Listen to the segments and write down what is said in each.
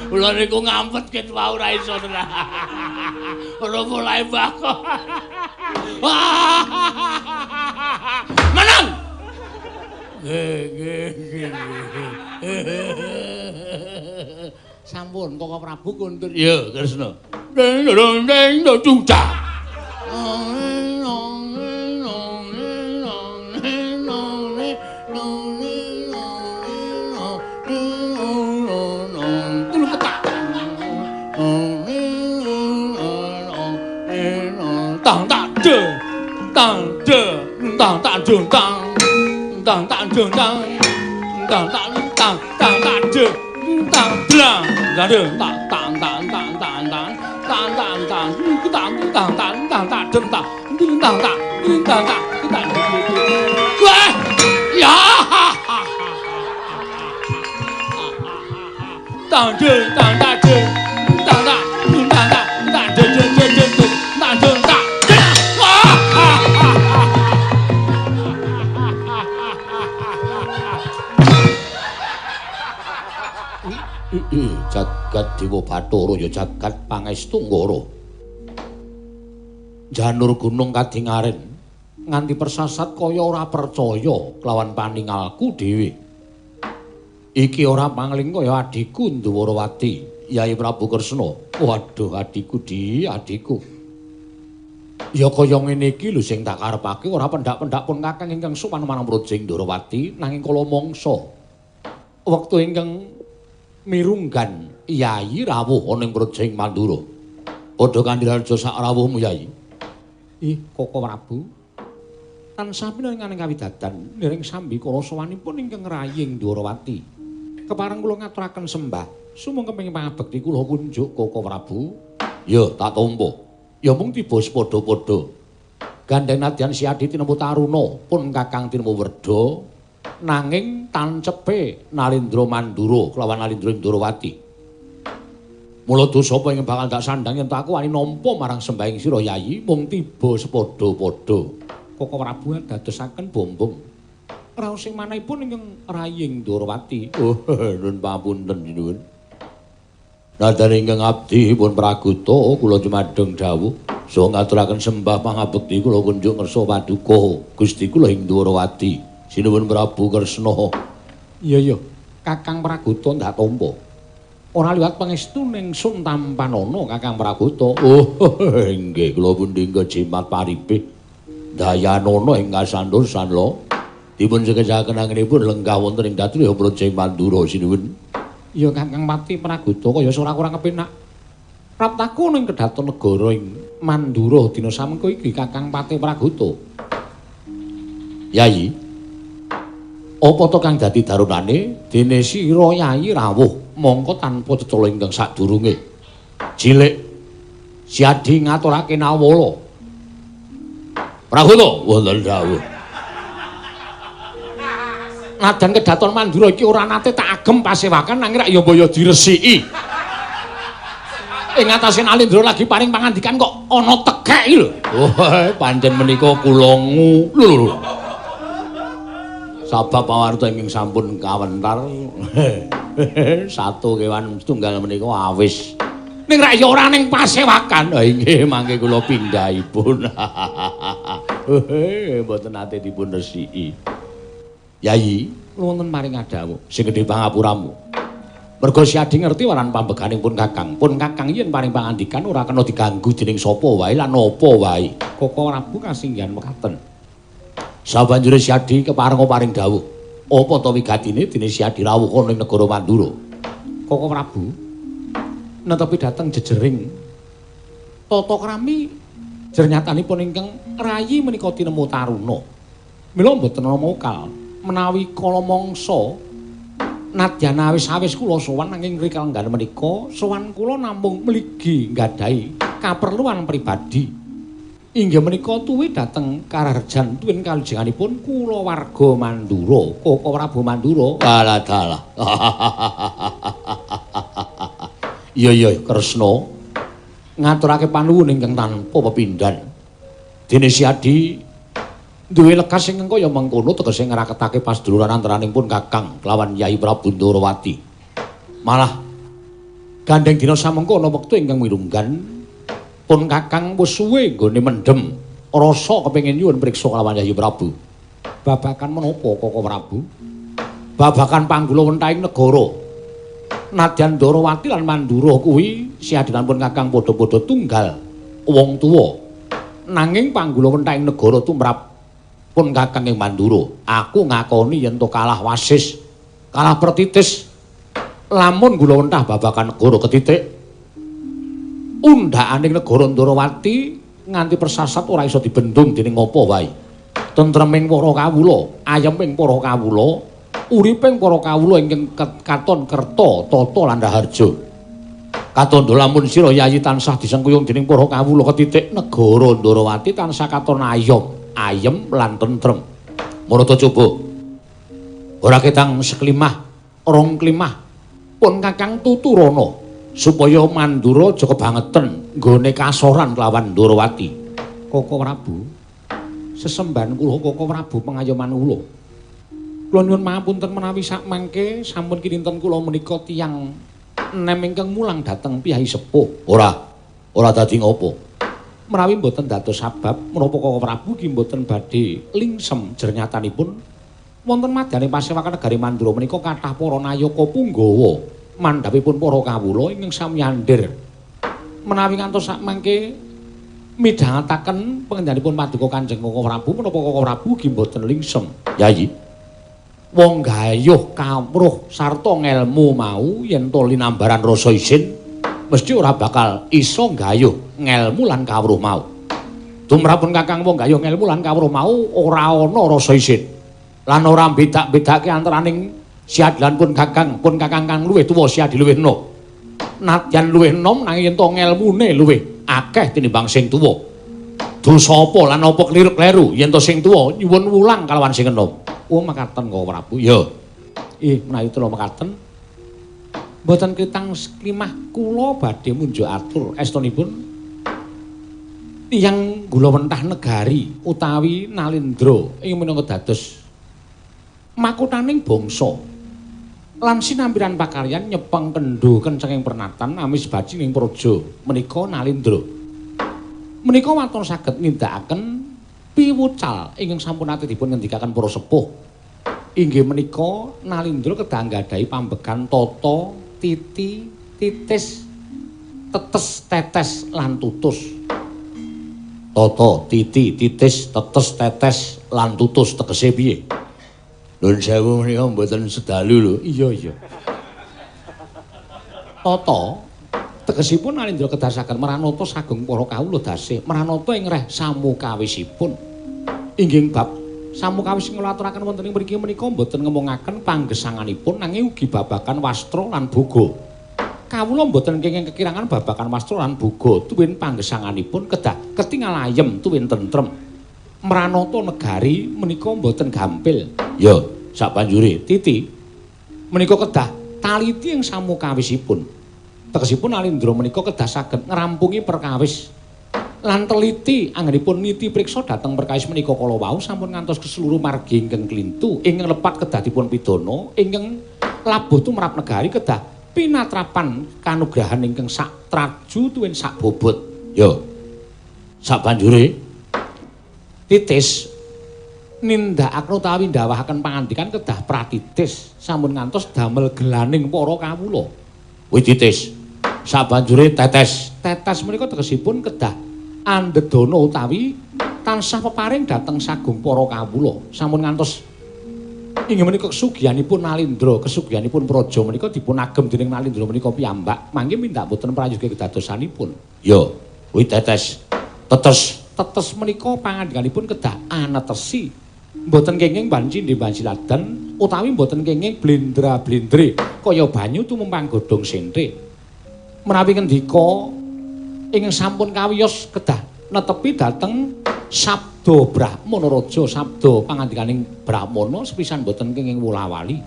Kula niku ngampet ket wau ora iso tenan. Ora mulai bako. Menang. Nggih, nggih, nggih. Sampun Koko Prabu kuntur. Ya, Kresna. Ding dong ding dong cah. Tang tak de, tang de, tang tak de, tang, tang tak de, tang, tang tak tang, tang tak de, tang dlang, de, tang tang tang tang tang tang, tang tang tang, tang tang tang tang tak de, tang, tang tak, tang tak, tang. Wah, ya, tang de, tang tak de, tang tak, tang tak, tang de de de de de, tang de tak. Jagat Dewa Bathara ya jagat Pangestu Nggara. Janur gunung kadingaren nganti persasat kaya ora percaya kelawan paningalku dhewe. Iki ora pangling kaya adhiku Ndwarawati, Yai Prabu Kresna. Waduh adhiku di, adhiku. Ya kaya ngene iki lho sing tak karepake ora pendak-pendak pun kakang ingkang sowan marang Brojing Ndwarawati nanging kala mangsa wektu ingkang mirunggan Yai rawuh ana ing Brojing Mandura. Padha kandhiraja sak rawuhmu Yai. Ih, Koko Prabu. Tansah pinangan kawidadan niring sambikala sowanipun ingkang raying Ndwarawati. Kepareng kula ngaturaken sembah sumangga kepengin pangabekti kula kunjuk Koko Prabu. Ya, tak tampa. Ya mung tiba sepadha-padha. Gandeng nadyan Si Adi tinemu Taruna pun Kakang tinemu Werda nanging tancepe Nalindra Mandura kelawan Nalindra Ndwarawati. Mula dosa apa ingkang bakal tak sandhang yen aku wani nampa marang sembahing sira Yayi mung tiba sepadha-padha. Koko Prabu dadosaken bombong. Raos sing manahipun ingkang raying Ndwarawati. Oh, nuwun pamunten sinuwun. Nadyan ingkang abdi pun praguta kula jumadeng dawuh saha ngaturaken sembah pangabekti kula kunjuk ngersa paduka Gusti kula ing Ndwarawati. Sinuwun Prabu Kresna. Iya iya, Kakang Praguta ndak tampa. Ora liwat pangestu ning sun tampanana Kakang Praguta. Oh, inggih kula pundi jimat paripe. Dayanana ing kasantosan lho. Dipun sekecaken anginipun lenggah wonten ing Datriya Brojing Mandura sinuwun. Ya Kakang Pati Praguta kaya ora kurang kepenak. Praptaku ning kedaton negara ing Mandura dina samengko iki Kakang Pati Praguta. Yayi, apa to kang dadi darunane dene sira Yayi rawuh mongko tanpa cecala ingkang sadurunge. Cilik Si Adi ngaturake nawala. Praguta wonten dawuh. Nadan kedaton Mandura iki ora nate tak agem pasewakan nanging rak ya mbaya diresiki. Ing atase Nalindra lagi paring pangandikan kok ana tekek iki lho. Oh, pancen menika kula ngu. Lho lho. Sabab pawarta ingkang sampun kawentar satu kewan setunggal menika awis. Ning rak ya ora ning pasewakan. Ha inggih mangke kula pindhahipun. Mboten nate dipun resiki. Yayi, wonten maring adawu sing gedhe pangapuramu. Merga Si Adi ngerti waran pambeganing pun Kakang. Pun Kakang yen paring pangandikan ora kena diganggu dening sapa wae lan apa wae. Koko Prabu kasinggihan mekaten. Sabanjure Si Adi keparenga paring dawuh. Apa ta wigatine dene Si Adi rawuh ana ing negara Mandura? Koko Prabu netepi dhateng jejering tata krami jernyatanipun ingkang rayi menika tinemu Taruna. Mila mboten ana mokal menawi kala mangsa nadyan awis-awis kula sowan nanging rikalenggan menika sowan kula namung mligi nggadahi kaperluan pribadi. Inggih menika tuwi dhateng karaharjan tuwin kalujenganipun kulawarga Mandura, Koko Prabu Mandura. Alah dalah. Iya iya Kresna ngaturake panuwun ingkang tanpa pepindhan. Dene Si Adi Duwe lekas ingkang kaya mengkono tegese ngraketake paseduluran antaraning pun Kakang kelawan Yai Prabu Ndorowati. Malah gandeng dina samengko ana wektu ingkang mirunggan pun Kakang wis suwe nggone mendhem rasa kepengin nyuwun priksa kelawan Yai Prabu. Babakan menapa Koko Prabu? Babakan panggulawentahing negara. Nadyan Ndorowati lan Mandura kuwi siadilan pun Kakang padha-padha tunggal wong tuwa. Nanging panggulawentahing negara tumrap pun Kakang ing Mandura. Aku ngakoni yen to kalah wasis, kalah pertitis. Lamun gulawentah babakan negara ketitik, undhakaning negara Ndorowati nganti persasat ora iso dibendung dening apa wae. Tentreming para kawula, ayeming para kawula, uriping para kawula ingkang katon kerta, tata lan raharja. Katandha lamun sira Yayi tansah disengkuyung dening para kawula ketitik, negara Ndorowati tansah katon ayom, ayem lan tentrem. Marata coba. Ora ketang seklimah, rong klimah pun Kakang tuturana supaya Mandura aja kebangeten nggone kasoran kelawan Ndorowati. Koko Prabu, sesembahan kula Koko Prabu pengayoman kula. Kula nyuwun pangapunten menawi sakmangke sampun kinten kula menika tiyang enem ingkang mulang dhateng piyai sepuh. Ora, ora dadi ngopo. Menawi mboten dados sabab menapa Koko Prabu ki mboten badhe lingsem jernyatanipun wonten madyaning pasewakan negari Mandura menika kathah para nayaka punggawa mandhapipun para kawula ingkang sami andhir. Menawi ngantos sakmangke midhangetaken pangendhanipun paduka Kanjeng Koko Prabu menapa Koko Prabu ki mboten lingsem. Yayi, wong gayuh kawruh sarta ngelmu mau yen to linambaran rasa isin mesti ora bakal iso gayuh ngelmu lan kawruh mau. Tumrapun Kakang wong gayuh ngelmu lan kawruh mau ora ana rasa isin. Lan ora bedak-bedake antaraning siadilan pun Kakang kang luwih tuwa siadi luwih enom. Nadyan luwih enom nanging yen to ngelmune luwih akeh tinimbang sing tuwa. Dosa apa lan apa kliru-kleru yen to sing tuwa nyuwun wulang kalawan sing enom. Oh mekaten Koko Prabu. Ya. Menawi kula mekaten mboten ketang seklimah kula badhe munjuk atur estunipun tiyang gulawentah negari utawi Nalindra ing minangka dados makuthaning bangsa lan sinampiran pakaryan nyepeng kendho kencenging pernatan amis bajining praja menika Nalindra. Menika waton saged nindakaken piwucal ingkang sampun nate dipun ngendikaken para sepuh. Inggih menika Nalindra kedah nggadahi pambegan tata, titi, titis, tetes, tetes lan tutus. Tata, titi, titis, tetes, tetes lan tutus tegese piye? Nuwun sewu menika mboten sedalu lho. Iya, iya. Tata tegesipun Nalindra kedah saged mranata sagung para kawula dasih, mranata ing reh samukawisipun. Inggih bab samukawis kula aturaken wonten ing mriki menika mboten ngemongaken panggesanganipun nanging ugi babagan wastra lan boga. Kawula mboten kenging kekirangan babagan wastra lan boga tuwin panggesanganipun kedah ketingal ayem tuwin tentrem. Mranata negari menika mboten gampil. Ya, sabanjure titi menika kedah taliti ing samukawisipun. Tegesipun Nalindra menika kedah saged ngrampungi perkawis lan teliti anggenipun niti priksa dhateng perkawis menika kala wau sampun ngantos keseluruh margi ingkang klintu ingkang lepat kedah dipun pidana ingkang labuh tumrap negari kedah pinatrapan kanugrahan ingkang sak traju tuwin sak bobot. Ya, sabanjure titis nindakaken utawi ndawahaken pangandikan kedah pratitis sampun ngantos damel gelaning para kawula. Kuwi titis. Sabanjure tetes. Tetes menika tegesipun kedah andhedana utawi tansah peparing dhateng sagung para kawula. Sampun ngantos inggih menika kesugihanipun Nalindra, kesugihanipun praja menika dipun agem dening Nalindra menika piyambak mangke mindak boten prayoga kedadosanipun. Ya, kuwi tetes. Tetes. Tetes menika pangandikanipun kedah anetesi. Mboten kenging banci banci ladan utawi mboten kenging blendra-blendre kaya banyu tumempang godhong sente. Menawi ngendika ingkang sampun kawiyos kedah netepi dhateng sabda Brahmana Raja, sabda pangandikaning Brahmana sepisan mboten kenging wula-wali.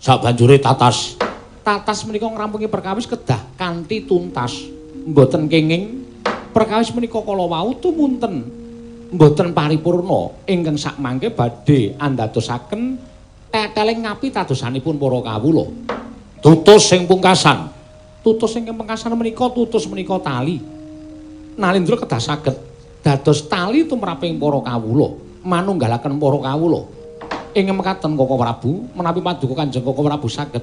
Sabanjure tatas. Tatas menika ngrampungi perkawis kedah kanthi tuntas. Mboten kenging perkawis menika kala wau tumunten Mboten paripurna ingkang sakmangke badhe andadosaken teteling ngapitadosanipun para kawula. Tutus sing pungkasan. Tutus ingkang pungkasan menika tutus menika tali. Nalindra kedah saged dados tali tumraping para kawula, manunggalaken para kawula. Ing mekaten Koko Prabu, menawi paduka Kanjeng Koko Prabu saged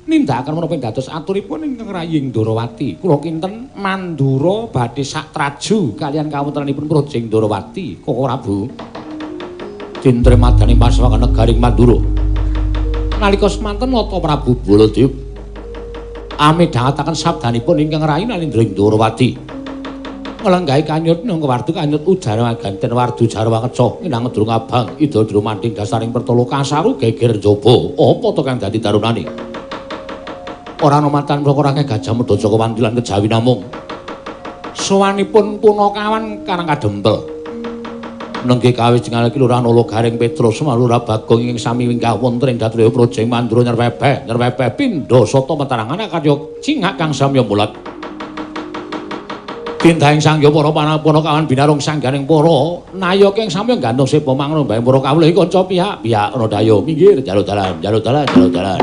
nindakaken menapa dados aturipun ingkang Raying Ndorowati. Kula kinten Mandura badhe satraju kaliyan kawontenanipun Projeng Ndorowati, Koko Prabu. Cintre madani pasawakan negaring Mandura. Nalika semanten Nata Prabu Baladewa amidhangetaken sabdanipun ingkang rayi Nalindra Ndorowati. Nglenggahi kanyut nang wardu kanyut ujara ganten wardu jarwa keca nginang ndrung abang ida drumanding dasaring pertolo kasaru geger njaba. Apa to kang dadi tarunane? Ora ana matan perkara akeh Gajah Mada Jaka Wanti lan kejawi namung sowanipun punakawan karang kadempel. Nengge kawis jengalake Lurah Nala Gareng Petrus Lurah Bagong ing sami winggah wonten ing Datraya Projeng Mandura nyerpepeh nyerpepeh pindha sata metarangan karya cingak kang samya mulat. Tindahing sangya para punakawan binarung sangganing para nayaka ing samya gantung sepa mangrung bae para kawula iki kanca pihak-pihak ana dayo minggir jaluk dalan jaluk dalan jaluk dalan.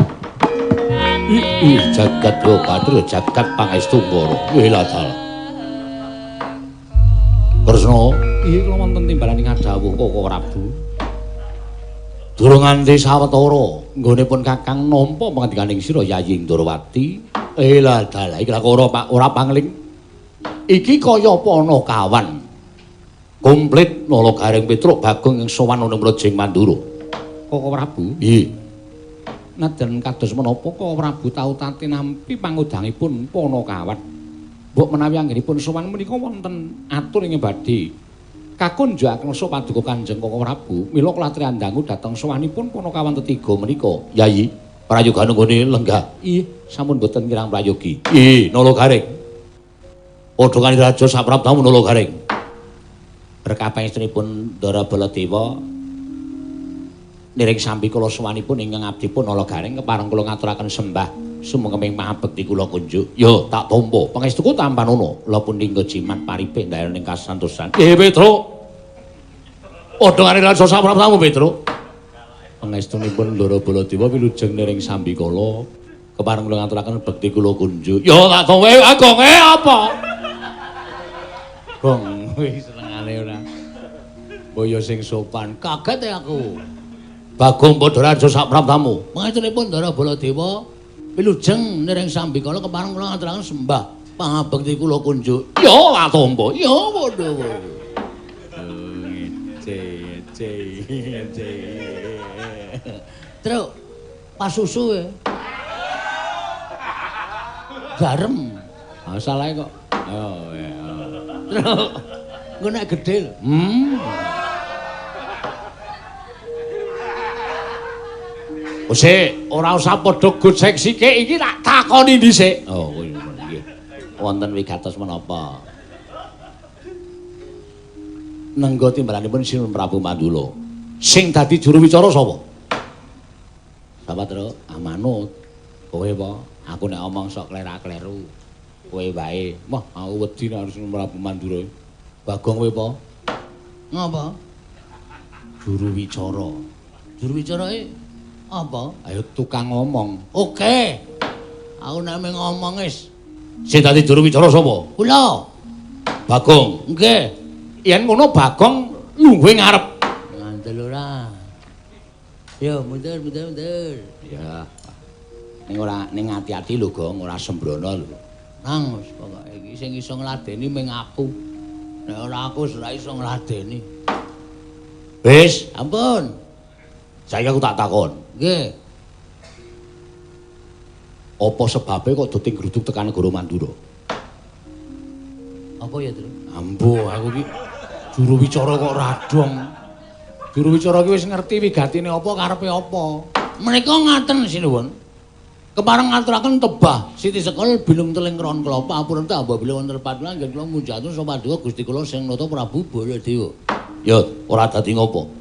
Ih jagat Badra jagat pangestu ngoro. Wela dalah. Kresna, iya kula wonten timbalan ing dawuh Koko Prabu. Durung nganti sawetara nggonipun Kakang nampa pangandikaning sira Yayi Ndorowati. Ela dalah iki lak ora pangling. Iki kaya panakawan. Komplit Nala Gareng Petruk Bagong ing sowan ana Mrejing Mandura. Koko Prabu, nggih. Najan kados menapa Koko Prabu tau tate nampi pangudangipun panakawan. Mbok menawi anggenipun sowan menika wonten atur ing badhe kakunjukaken rasa paduka Kanjeng Koko Prabu. Mila kula triandangu dhateng sowanipun panakawan tetiga menika. Yayi, prayoga nunggone lenggah. Ih, sampun boten kirang prayogi. Ih, Nala Gareng. Padha kali raja saprabdamu Nala Gareng. Berkah pangestunipun Ndara Baladewa niring sambi kula sowanipun ingkang abdipun Nala Gareng kepareng kula ngaturaken sembah sumengkeming mahabekti kula kunjuk. Yo tak tampa pangestuku tampanono. Lha pundi nggo jimat paripih ndayoning ing kasantosan. Petruk. Padha kali raja saprabdamu Petruk. Pangestunipun Ndara Baladewa wilujeng niring sambi kula kepareng kula ngaturaken bekti kula kunjuk. Yo tak tampa. Agonge apa? Gong wis senengane ora. Boyo sing sopan. Kaget ya aku. Bagong padha raja saprabdamu. Pangestunipun Ndara Baladewa wilujeng niring sambikala kepareng kula ngaturaken sembah pangabekti kula kunjuk. Ya tak tampa. Ya padha padha. Ngece ngece ngece. Truk pasusu e. Garam. Masalahe kok. Oh ya. Truk. Engko nek gedhe lho. Sik, ora usah padha gojek sike iki tak takoni dhisik. Oh, nggih. Wonten wigatos menapa? Nenggo timbalanipun Sinuwun Prabu Mandula. Sing dadi juru wicara sapa? Sapa, Truk? Amanut. Kowe apa? Aku nek omong sok klera-kleru. Kowe wae. Wah, aku wedi nek Sinuwun Prabu Mandura. Bagong kowe apa? Ngapa? Juru wicara. Juru wicarae apa? Ayo tukang ngomong. Oke. Aku nek mung ngomong wis. Sing dadi juru wicara sapa? Kula. Bagong. Nggih. Yen ngono Bagong lungguhe ngarep. Ngandel ora. Yo mundur mundur mundur. Ya. Ning ora ning ati-ati lho, Gong, ora sembrono lho. Nang wis pokoke iki sing iso ngladeni mung aku. Nek ora aku ora iso ngladeni. Wis, ampun. Saiki aku tak takon. Nggih. Apa sebabe kok do tingruduk tekan negara Mandura? Apa ya, Tru? Ambo, aku iki juru wicara kok radong. Juru wicara iki wis ngerti wigatine apa karepe apa. Menika ngaten sinuwun. Kepareng ngaturaken tebah siti sekol bilung teling ron klapa apurenta apabila wonten lepat anggen kula munjatun sapa paduka Gusti kula sing nata Prabu Baladewa. Ya, ora dadi ngopo.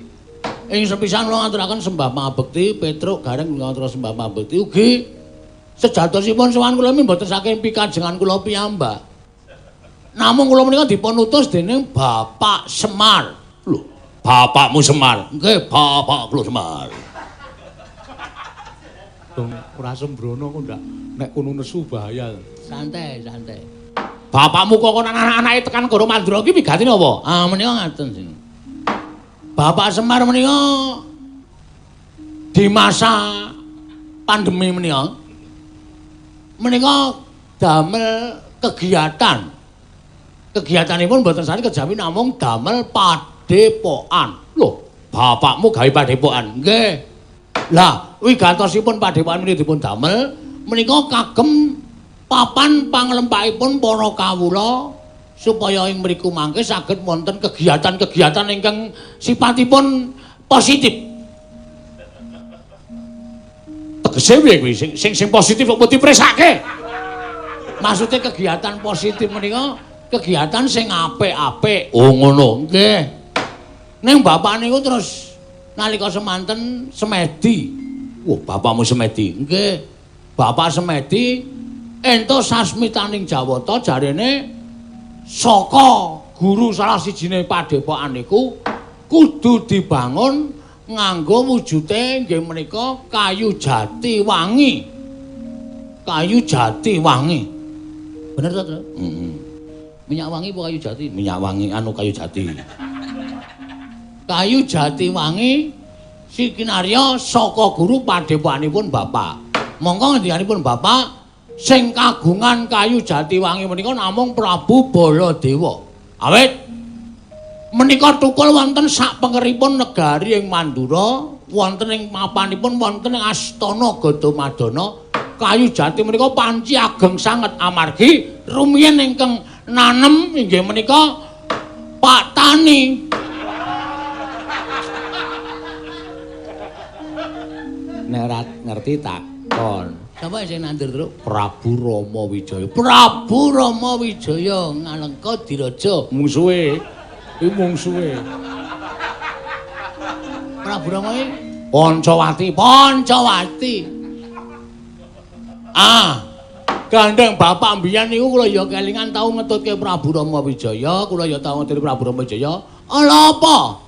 Ing sepisan kula ngaturaken sembah pangabekti Petruk Gareng ngaturaken sembah pangabekti ugi sejatosipun sowan kula mboten saking pikajengan kula piyambak. Namung kula menika dipun utus dening Bapak Semar. Bapakmu Semar. Nggih, bapak kula Semar. Dong ora sembrono kok ndak nek kono nesu bahaya. Santai, santai. Bapakmu kok kon anak-anake tekan Negara Mandura iki wigatine apa? Ah menika ngaten sing. Bapak Semar menika di masa pandemi menika menika damel kegiatan. Kegiatanipun mboten sami kejawi namung damel padepokan. Lho, bapakmu gawe padepokan? Nggih. Lah, wigatosipun padepokan menika dipun damel menika kagem papan panglempahipun para kawula supaya ing mriku mangke saged wonten kegiatan-kegiatan ingkang sipatipun positif. Tegese piye kuwi? Sing positif kok dipresake? Maksude kegiatan positif menika kegiatan sing apik-apik. Oh ngono. Nggih. Ning bapak niku terus nalika semanten semedi. Wah, bapakmu semedi. Nggih. Bapak semedi entuk sasmitaning Jawata jarene saka guru salah sijine padepokan niku kudu dibangun nganggo wujute nggih menika kayu jati wangi. Kayu jati wangi. Bener to, Tru? Heeh. Minyak wangi apa kayu jati? Minyak wangi anu kayu jati. Kayu jati wangi sikinarya saka guru padepokanipun bapak. Monggo ngendikanipun bapak sing kagungan kayu jati wangi menika namung Prabu Baladewa. Awit menika tukul wonten sak pengeripun negari ing Mandura, wonten ing mapanipun wonten ing Astana Gadamadana. Kayu jati menika panci ageng sanget amargi rumiyin ingkang nanem inggih menika Pak Tani. Nek ora ngerti takon. Sapa sing nandur, Truk? Prabu Rama Wijaya. Prabu Rama Wijaya ngalengka diraja. Mungsuhe. Kuwi mungsuhe. Prabu Rama iki Pancawati. Pancawati. Ah, gandeng bapak mbiyen niku kula ya kelingan tau ngetutke Prabu Rama Wijaya, kula ya tau ngetutke Prabu Rama Wijaya. Ala apa?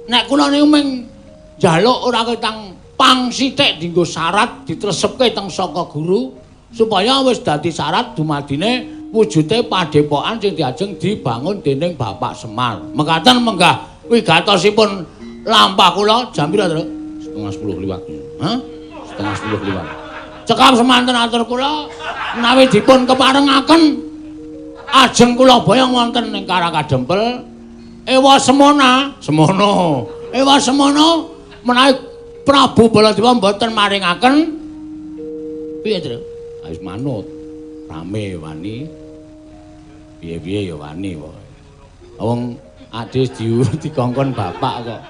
Nek kula niku mung njaluk ora ketang pang sithik dienggo syarat ditresepke teng saka guru supaya wis dadi syarat dumadine wujute padepokan sing diajeng dibangun dening Bapak Semar. Mekaten menggah wigatosipun lampah kula jam pira, Truk? 9:30 liwat. Hah? 9:30 liwat. Cekap semanten atur kula menawi dipun keparengaken ajeng kula boyong wonten ing Karakadempel. Ewa semana, semono. Ewa semono menawi Prabu Baladewa mboten maringaken piye, Tru? Wis manut. Rame wani. Piye-piye ya wani pokoke. Wong adis dikongkon bapak kok.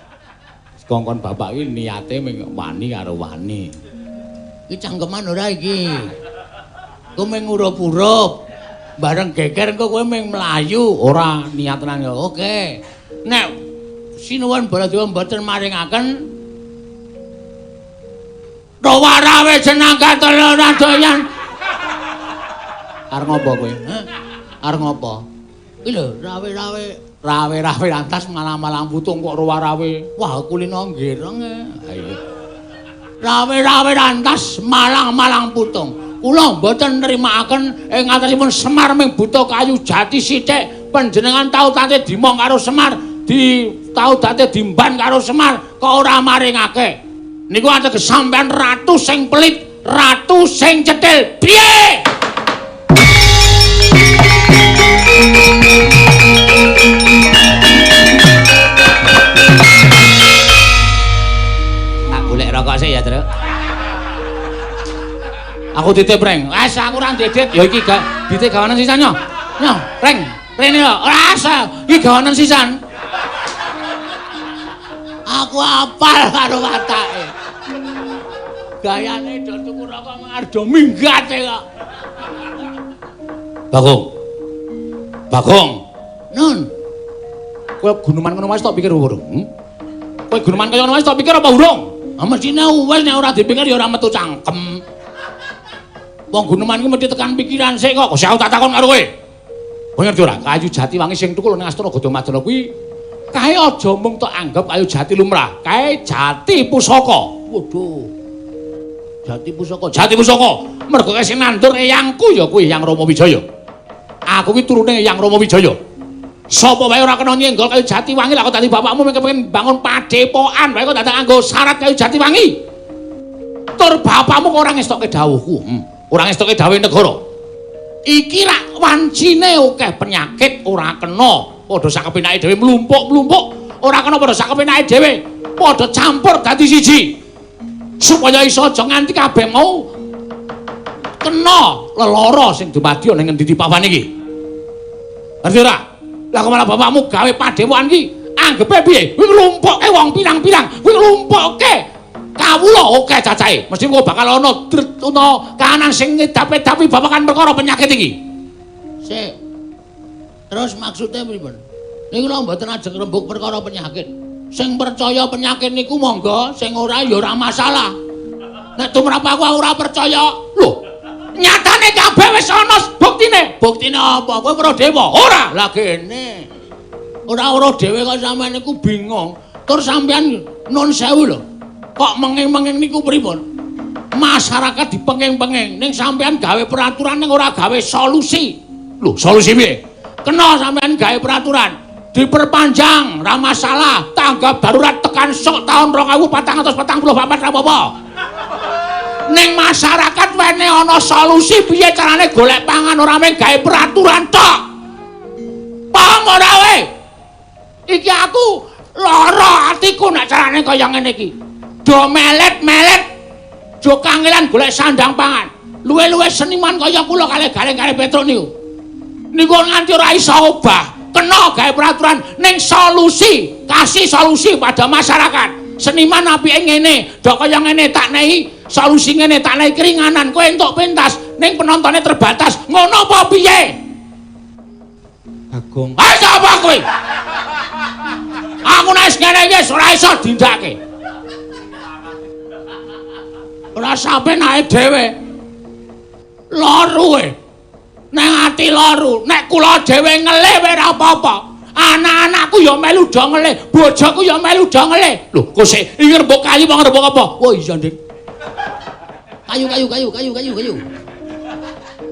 Dikongkon bapak iki niate mung wani karo wani. Iki cangkeman ora iki. Kowe mung urup-urup. Bareng geger engko kowe mung mlayu. Ora niat tenan ya. Oke. Nek sinuwun Baladewa mboten maringaken Rawarawe jenang katon ora doyan. Arep ngopo kowe? Hah? Arep ngopo? Iki lho, rawe-rawe, rawe-rawe lantas malang-malang putung kok rawarawe. Wah, kulino nggereng. Ayo. Rawe-rawe lantas malang-malang putung. Kula mboten nrimakaken ing atasipun Semar ming buta kayu jati sithik. Panjenengan tau tate dimong karo Semar, di tau tate dimban karo Semar, kok ora maringake. Niku ateges sampean ratu sing pelit, ratu sing cetil. Piye? Tak golek rokok sik ya, Truk. Aku titip, Reng. Wes aku ora ndedit. Ya iki gak ditip gawanen sisan yo. Yo, Reng, rene yo. Ora asa, iki gawanen sisan. Aku apal karo watake. Gayane do tuku rokok ngardo minggat kok. Bagong. Bagong. Nun. Kowe guneman ngono wae tok pikir urung? Kowe guneman kaya ngono wae tok pikir apa urung? Ah mestine wis nek ora dipikir ya ora metu cangkem. Wong guneman ku mesti tekan pikiran sik kok. Kok aku tak takon karo kowe. Kowe ngerti ora? Kayu jati wangi sing tukul ning Astana Gadamadana kuwi Kae aja mung tok anggap kayu jati lumrah, kae jati pusaka. Waduh. Jati pusaka, jati pusaka. Mergo kae sing nandur eyangku ya kuwi Eyang Rama Wijaya. Aku ki turune Eyang Rama Wijaya. Sapa wae ora kena nyenggol kayu jati wangi, lah kok dadi bapakmu mung kepengin bangun padepokan wae kok dadak nganggo syarat kayu jati wangi. Tur bapakmu kok ora ngestokke dawuhku. Ora ngestokke dawuhe negara. Iki rak wancine akeh penyakit ora kena. Padha sak kepenake dhewe mlumpuk-mlumpuk, ora kena padha sak kepenake dhewe, padha campur dadi siji. Supaya iso aja nganti kabeh mau kena lelara sing dumadi ana ning ngendi papan iki. Ngerti ora? Lah kok malah bapakmu gawe padepokan iki, anggepe piye? Kuwi nglumpukke wong pirang-pirang, kuwi nglumpukke kawula akeh cacahe. Mesti kok bakal ana kahanan sing ngedap-edapi babagan perkara penyakit iki. Sik. Terus maksudnya pripun? Niku lho mboten ajeng rembug perkara penyakit. Sing percaya penyakit niku monggo, sing ora ya ora masalah. Nek tumrap aku ora percaya. Lho, nyatane kabeh wis ana buktine. Buktine apa? Kowe weruh dewa? Ora. Lah kene. Ora weruh dhewe kok sampean niku bingung. Tur sampean nun sewu lho. Kok menging-menging niku pripun? Masyarakat dipenging-penging, ning sampean gawe peraturan ning ora gawe solusi. Lho, solusi piye? Kena sampean gawe peraturan diperpanjang, ra masalah, tanggap darurat tekan sok tahun 2444 ra apa-apa. Ning masyarakat wene ana solusi piye carane golek pangan ora mung gawe peraturan tok. Paham ora kowe? Iki aku lara atiku nek carane kaya ngene iki. Do melet-melet, do kangelan golek sandang pangan. Luwe-luwe seniman kaya kula kalih Gareng kalih Petruk niku. Niku nganti ora iso obah, kena gawe peraturan ning solusi, kasih solusi pada masyarakat. Seniman apike ngene, dok kaya ngene tak nehi solusi ngene, tak nehi keringanan, kowe entuk pentas ning penontonnya terbatas. Ngono apa piye? Bagong. Ayo sapa kowe? Aku nek ngene iki wis ora iso dindake. Ora sampe nae dhewe. Loro kowe. Nang ati loro, nek kula dhewe ngelih wae ora apa-apa. Anak-anakku ya melu do ngelih, bojoku ya melu do ngelih. Lho, kok sik iki rembug kayu apa rembug apa? Oh iya, Dik. Kayu kayu kayu kayu kayu kayu.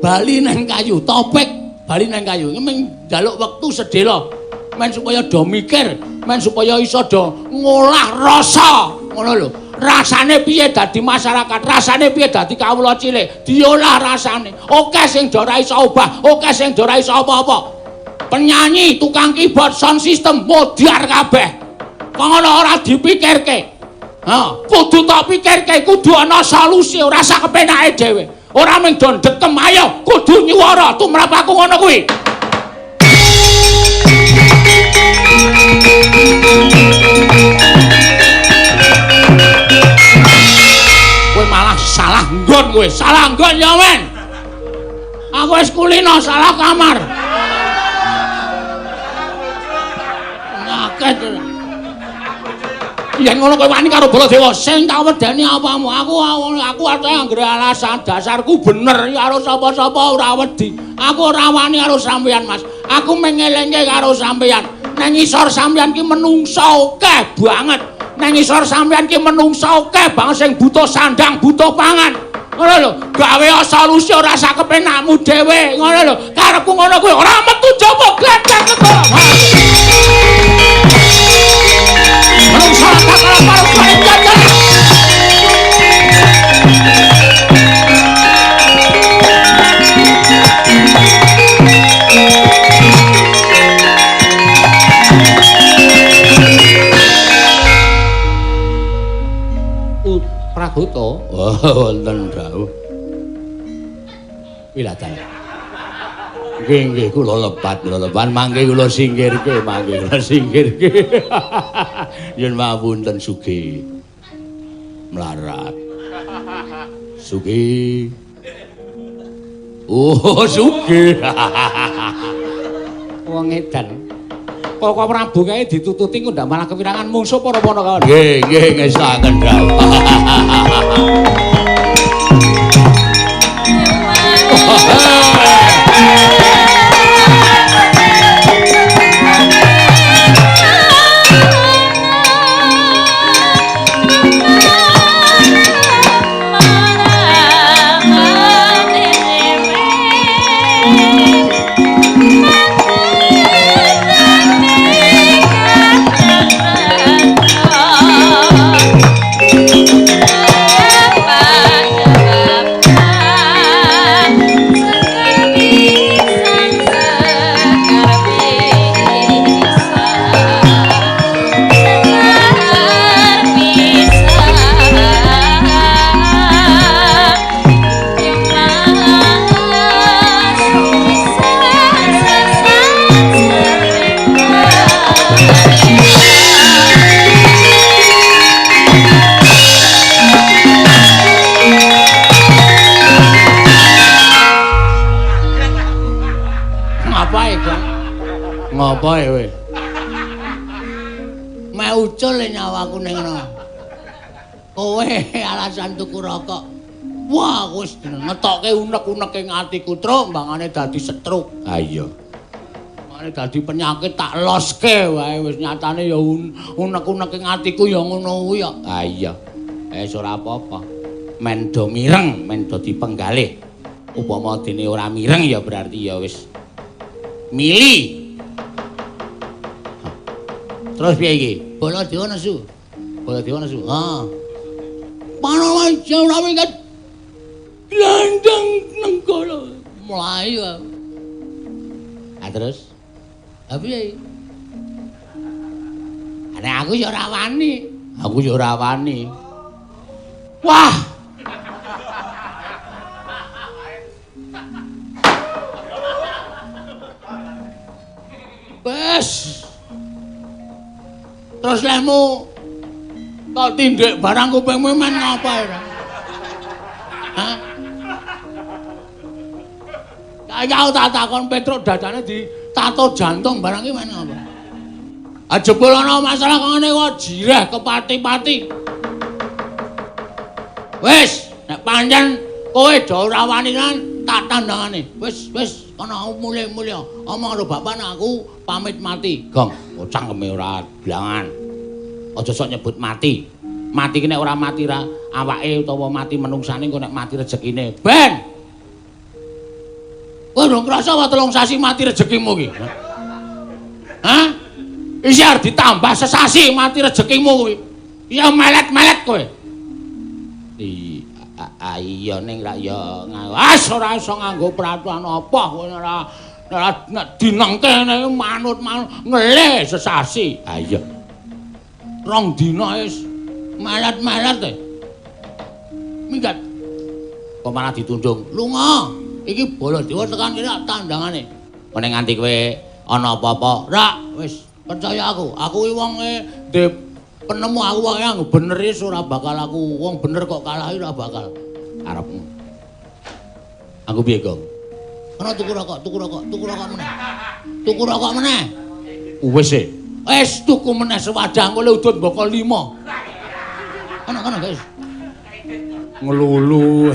Bali nang kayu, topik bali nang kayu. Meng njaluk wektu sedhela men supaya do mikir, men supaya iso do ngolah rasa. Ngono lho. Rasane piye dadi masyarakat, rasane piye dadi kawula cilik, diolah rasane. Oke sing do ora iso obah, oke sing do ora iso apa-apa. Penyanyi, tukang keyboard, sound system modar kabeh. Kok ngono ora dipikirke. Ha, kudu tok pikirke, kudu ana solusi, ora sak kepenake dhewe. Ora mung do ndekem, ayo kudu nyuwara tumrap aku ngono kuwi. Kowe malah salah nggon kowe, salah nggon ya men. Aku wis kulino salah kamar. Ngaket. Yen ngono kowe wani karo Baladewa, sing tak wedeni apamu? Aku ate anggere alasan dasarku bener karo sapa-sapa ora wedi. Aku ora wani karo sampeyan, Mas. Aku mengelengke karo sampeyan. Nang ngisor sampeyan ki menungso akeh banget. Nang ngisor sampeyan ki menungso akeh banget sing butuh sandang, butuh pangan. Ngono lho, gawe solusi ora sak kepenakmu dhewe, ngono lho. Karepku ngono kuwi ora metu jaba gledek kok. Menungso tak karo karo. Pragoto, wonten dawuh. Wilatan. Nggih nggih kula lepat, kula lepat mangke kula singkirke, mangke kula singkirke. Yen mapunten sugih. Melarat. Sugih. Oh, sugih. Wong edan. Koko Prabu kae ditututi kok ndak malah kepirangan mungsuh para Panakawan. Nggih, nggih ngesaken dawuh. Ngopo e kowe? Meh ucul nyawaku ning ngono. Kowe alasan tuku rokok. Wah, wis ngetokke unek-unek ing atiku, Truk, mbangane dadi stroke. Ha iya. Mbangane dadi penyakit tak loske wae wis nyatane ya unek-unek ing atiku ya ngono kuwi ya. Ha iya. Wis ora apa-apa. Men do mireng, men do dipenggalih. Upama dene ora mireng ya berarti ya wis mili. Terus piye iki? Baladewa nesu. Baladewa nesu. Ha. Panawaja ora minggat. Glandang nenggala mlayu. Ha terus? Ha piye? Nek aku ya ora wani. Aku ya ora wani. Wah. Wes. Terus lehmu tok tindik barang kupingmu men ngapa ora? Hah? Saiki aku tak takon Petruk dadane ditato jantung barang iki men ngapa? Ah jebul ana masalah kok ngene kok jireh kepati-pati. Wis, nek pancen kowe do ora wani kan tak tandangane. Wis, wis kono mulih-mulih. Omong karo bapak nek aku pamit mati. Gong, cangkeme ora blangan. Aja sok nyebut mati. Mati ki nek ora mati ra awake utawa mati menungsane engko nek mati rezekine. Ben. Kowe durung krasa apa 3 sasi mati rezekimu ki? Hah? Isih arep ditambah sesasi mati rezekimu kuwi. Ya melet-melet kowe. Iya ning ra ya ngawas ora iso nganggo peraturan apa kowe ora nek dinengke manut-manut ngelih sesasi. Ha iya. 2 dina wis melet-melet e. Minggat. Kok malah ditundung. Lunga. Iki Baladewa tekan kene tandangane. Meneng nganti kowe ana apa-apa. Ra, wis percaya aku. Aku iki wonge ndek penemu aku wonge anggo bener wis ora bakal aku wong bener kok kalah ora bakal. Arepmu. Aku piye, Gong? Ana tuku rokok, tuku rokok, tuku rokok meneh. Tuku rokok meneh. Wis e. Wis tuku meneh sewadah engko le udut mboko 5. Ana-ana, guys. Ngelulu.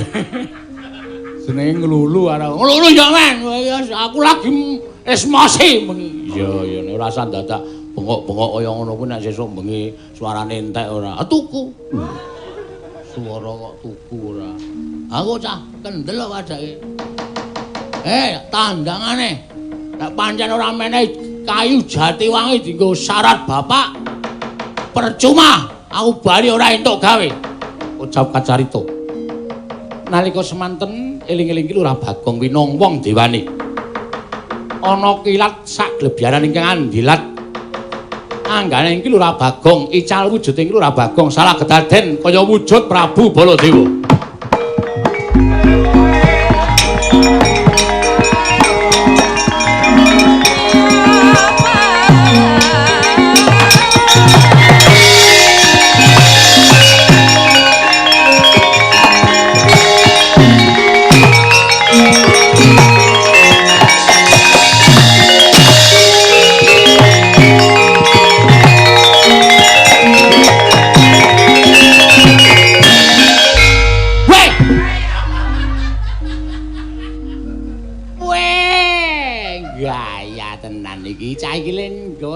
Jenenge ngelulu arep. Ngelulu ya, men. Aku lagi esmosi bengi. Iya, iya nek ora usah dadak bengok-bengok kaya ngono kuwi nek sesuk bengi suarane entek ora. Tuku. Suara kok tuku ora. Aku cah kendel kok wadake. Tandangane. Nek pancen ora menehi kayu jati wangi dienggo syarat bapak. Percuma aku bali ora entuk gawe. Ucap kacarita. Nalika semanten eling-eling ki Lurah Bagong winong wong dewane. Ana kilat sak glebyaran ingkang andilat. Anggane iki Lurah Bagong, ical wujude iki Lurah Bagong salah kedaden kaya wujud Prabu Baladewa.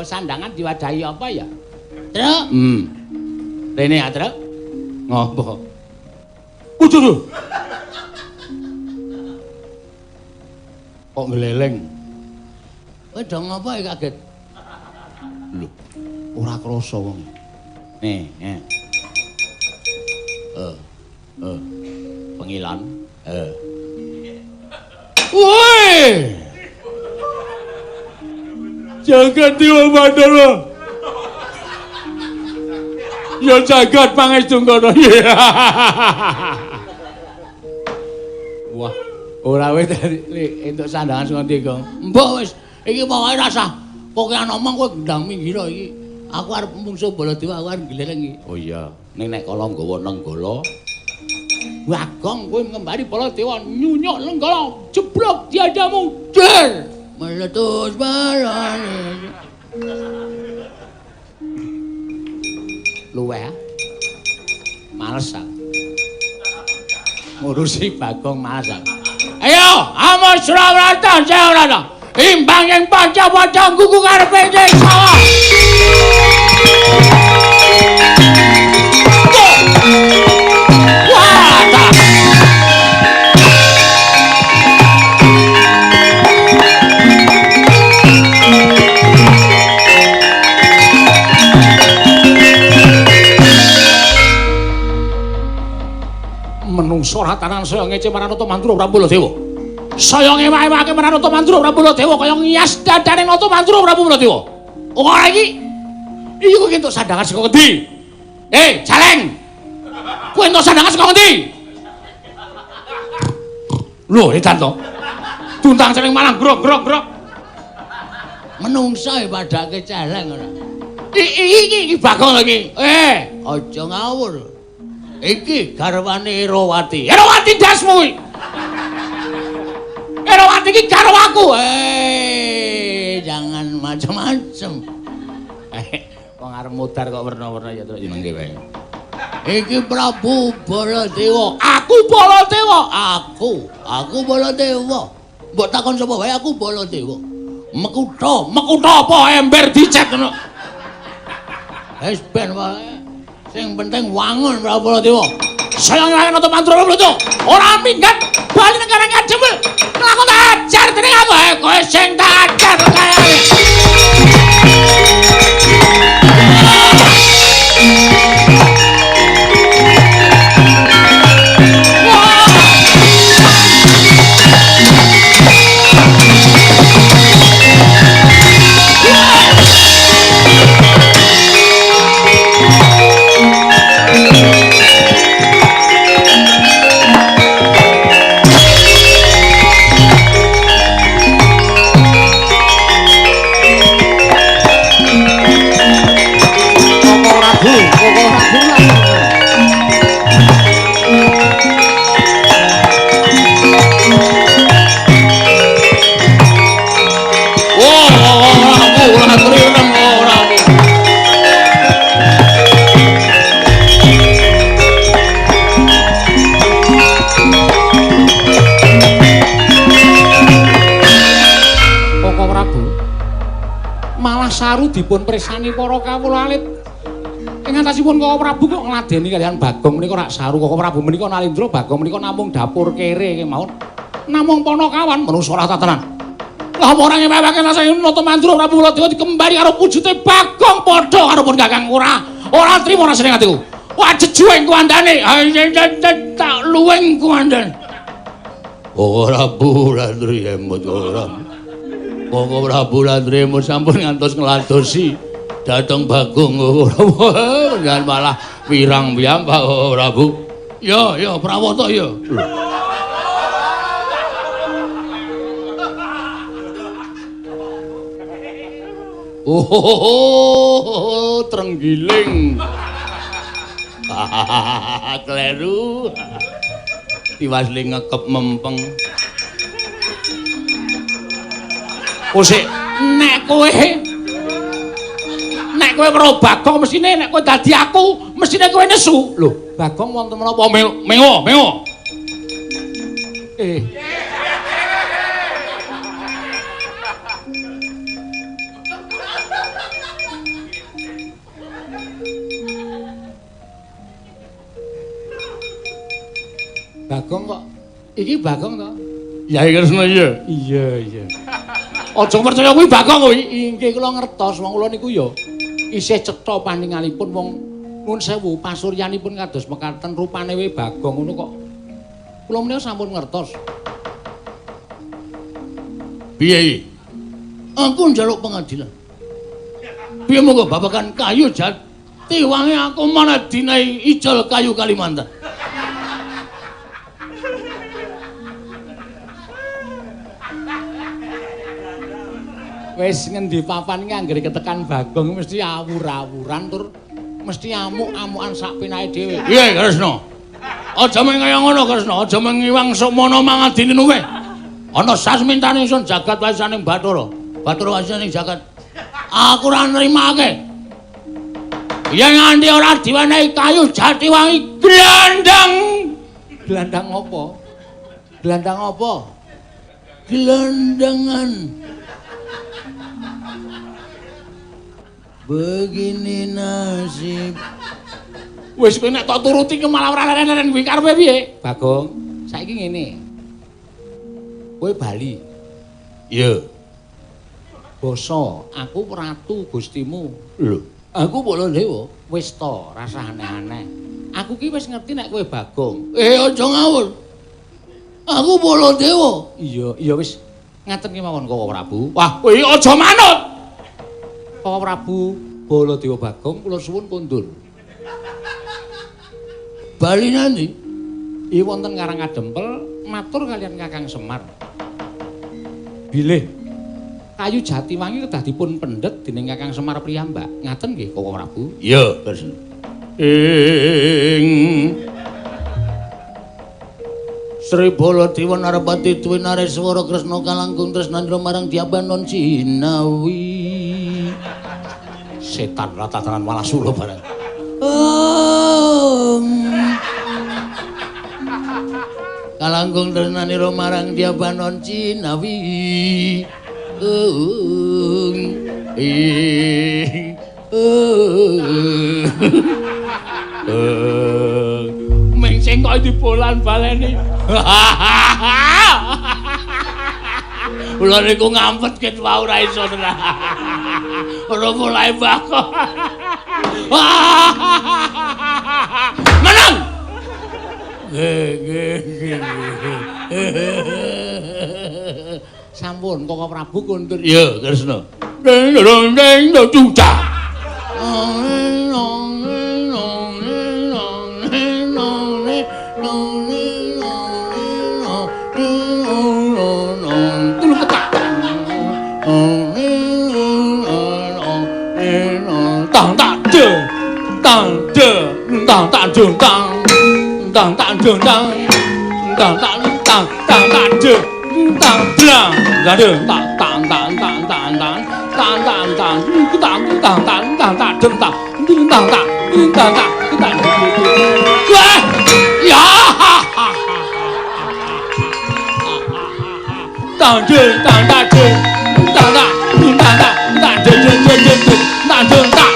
Sandangan diwadahi apa ya? Truk. Rene ya, Truk. Ngopo? Waduh. Kok ngleleng? Kowe do ngopo iki kaget? Lho, ora krasa wong. Nih, nih. Pengilan. Woi! Jagat Dewa Bathara. Ya jagat pangestungkara. Wah, ora wis entuk sandangan sing ngendi, Gong. Mbok wis, iki pokoke rasah pokoke omong kowe gendang minggir iki. Aku arep mungsuh Baladewa, aku arep gleleng iki. Oh iya, ning nek kala nggawa Nenggala. Bagong kowe ngembari Baladewa nyunyuk Nenggala, jeblok diadamu. Der. Meletus balane. Luweh. Males aku. Ngurusi Bagong males aku. Ayo, amo Surabrata, Surabrata. Imbang ing panca-panca nggugu karepe desa. Wah, ta. Menungso ratanan saya ngece marang Nata Mandura Prabu Baladewa. Saya ngewah-ewahke marang Nata Mandura Prabu Baladewa kaya ngias dadane Nata Mandura Prabu Baladewa. Ora iki. Iki kowe entuk sandangan saka ngendi? Celeng. Kowe entuk sandangan saka ngendi? Lho, edan to. Tuntang celeng malang grok-grok-grok. Menungso e padake celeng ora. Iki Bagong lho iki. Aja ngawur. Iki garwane Erawati. Erawati dasmu kuwi. Erawati iki garwaku. Jangan macem-macem. Wong arep mudhar kok werna-werna ya terus mengke wae. Iki Prabu Baladewa. Aku Baladewa. Aku Baladewa. Mbok takon sapa wae aku Baladewa. Mekutha, mekutha apa ember dicet ngono. Wis ben wae. Sing penting wangun Prabu Baladewa. Saya nglawan Nata Mandura Prabu Baladewa. Ora minggat bali negara ngajemel. Aku tak ajar dening aku. Kowe sing tak ajar kaya. Saru dipun presani para kawula alit. Ing antasipun Koko Prabu kok ngladeni kaliyan Bagong menika rak saru. Koko Prabu menika Nalindra, Bagong menika namung dapur kere kemawon. Namung ponokawan manungsa ora tatanan. Lah apa ora ngewewake rasane Nata Mandura Prabu Baladewa dikembali karo wujute Bagong padha karo pun Kakang ora. Ora trimo rasane atiku. Wah jejuweng kuwandane. Tak luweng kuwandane. Koko Prabu Landri emut ora. Koko Prabu Landremo sampun ngantos ngladosi dhateng Bagong Koko Prabu. Jangan malah wirang piyambak Koko Prabu. Ya, ya Prawata ya. Oh, trenggiling. Kleru. Tiwas le ngekep mempeng. Kosik nek kowe weruh Bagong mesine nek kowe dadi aku mesine kowe nesu. Lho, Bagong wonten menapa mengo mengo. Bagong kok iki Bagong to? Ya Kresna iya. Iya, iya. Aja percaya kuwi Bagong kuwi. Inggih kula ngertos wong kula niku ya isih cetha paningalipun wong nuwun sewu pasuryanipun kados mekaten rupane we Bagong ngono kok. Kula menika sampun ngertos. Piye iki? Aku njaluk pengadilan. Piye monggo babagan kayu jati wangi aku mana dinai ijol kayu Kalimantan. Wis ngendi papan iki anggere ketekan Bagong mesti awur-awuran tur mesti amuk-amukan sak penake dhewe. Piye Kresna? Aja mung kaya ngono Kresna, aja mung ngiwang sukmana mangadine luwih. Ana sasmintane ingsun jagat warisaning Bathara. Bathara warisaning jagat. Aku ora nrimake. Yen nganti ora diwenehi kayu Jatiwangi glandang. Glandang apa? Glandang apa? Gelandangan. Begini nasib. Wis kowe nek tok turuti ki malah ora leren-leren kuwi karepe piye? Bagong, saiki ngene. Kowe bali. Iya. Basa, aku ratu Gustimu. Lho, aku Baladewa. Wis to, rasah aneh-aneh. Aku ki wis ngerti nek kowe Bagong. Aja ngawur. Aku Baladewa. Iya, iya wis. Ngaten ki mawon Koko Prabu. Wah, kowe aja manut. Koko Prabu Baladewa Bagong kula suwun kondur. Bali nanti? Iya wonten Karang Kadempel matur kalian Kakang Semar. Bilih kayu Jatiwangi kedah dipun pendhet dening Kakang Semar piyambak. Ngaten nggih Koko Prabu? Iya, Kresna. Ing Sri Baladewa Narapati Dwi Nareswara Kresna kalangkung tresnandra marang Dyabanon Jinawi. Setan ratataran walasula barang. Kalangkung tresnanira marang Dyabanon Jinawi. Ming sing kok dibolan baleni. Kula niku ngampet ket wau ora iso tenan. Ora mulai bako. Menang. Sampun Koko Prabu kondur. Iya, Kresna. Ding dong ding dong cucak. Tang tak de, tang de, tang tak de, tang, tang tak de, tang, tang tak tang, tang tak de, tang dlang, de, tang tang tang tang tang tang tang tang tang tang tang tang tang tak de, tang, tang tak, tang tak, tang. Wah, ya, tang de, tang tak de, tang tak, tang tak, tang de de de de de, tang de tak.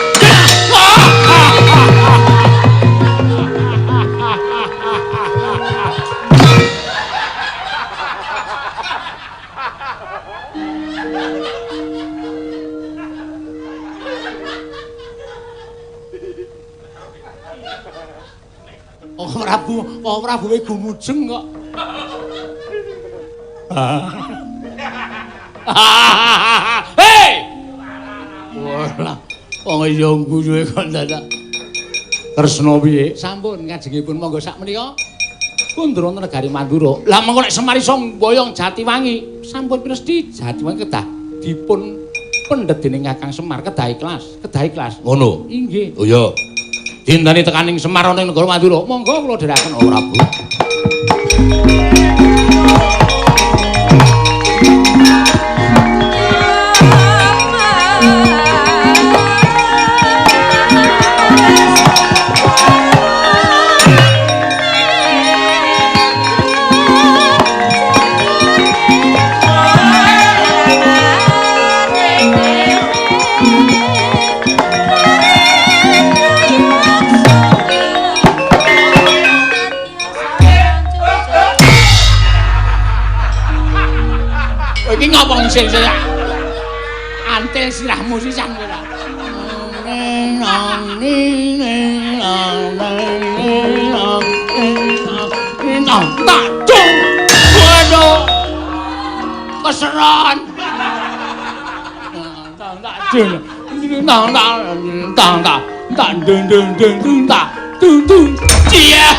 Oh Prabu, oh Prabu we gumujeng kok. Hei! Wah, wong iya guyune kok dadak. Kresna piye? Sampun kajengipun monggo sak menika kundur wonten negari Mandura. Lah mengko nek Semar iso mboyong Jatiwangi, sampun pinesti Jatiwangi kedah dipun pendhet dening Kakang Semar, kedah ikhlas, kedah ikhlas. Ngono. Inggih. Oh iya. Dinteni tekaning Semar ana ing negara Mandura. Monggo kula dherekaken oh Prabu. Iki ngomong sing antil sirahmu sisan kowe ta. Tak cung. Waduh. Keseron. Tak tak cung. Tak tak tak tak tak dung dung dung dung tak dung dung. Iya.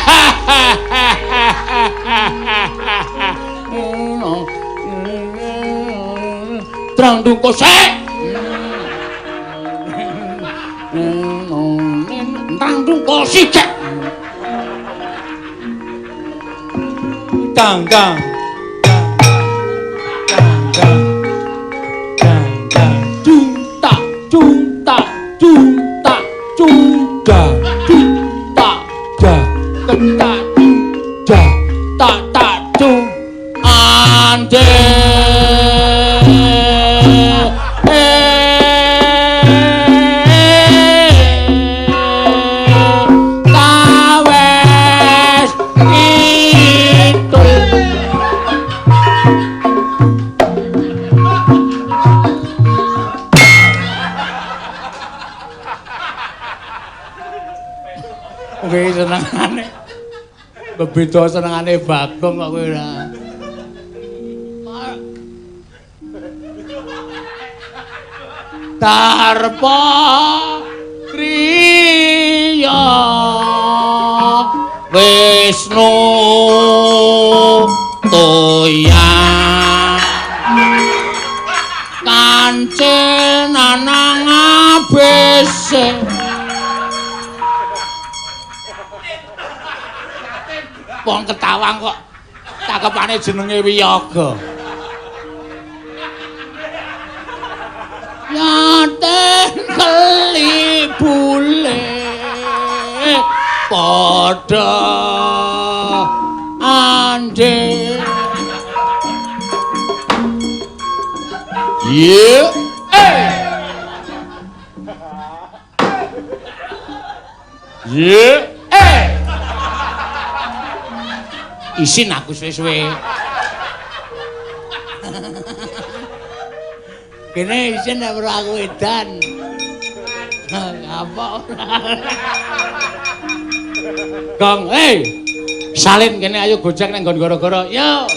Trang dung kosek. Trang dung kosek. Tang tang. Ande kawes itu. Oke, senengane bebeda senengane Bagong kok kowe ora. Darpa kriya Wisnu toya kancil nanang abese. Wong ketawang kok cakepane jenenge Wiyaga. Yaten kelibule padha ande. Ye eh. Ye eh. Isin aku suwe-suwe. Kene isin nek perlu aku edan. Apa ora. Gong, hey. Salin kene ayo gojek nang nggon gara-gara. Yo.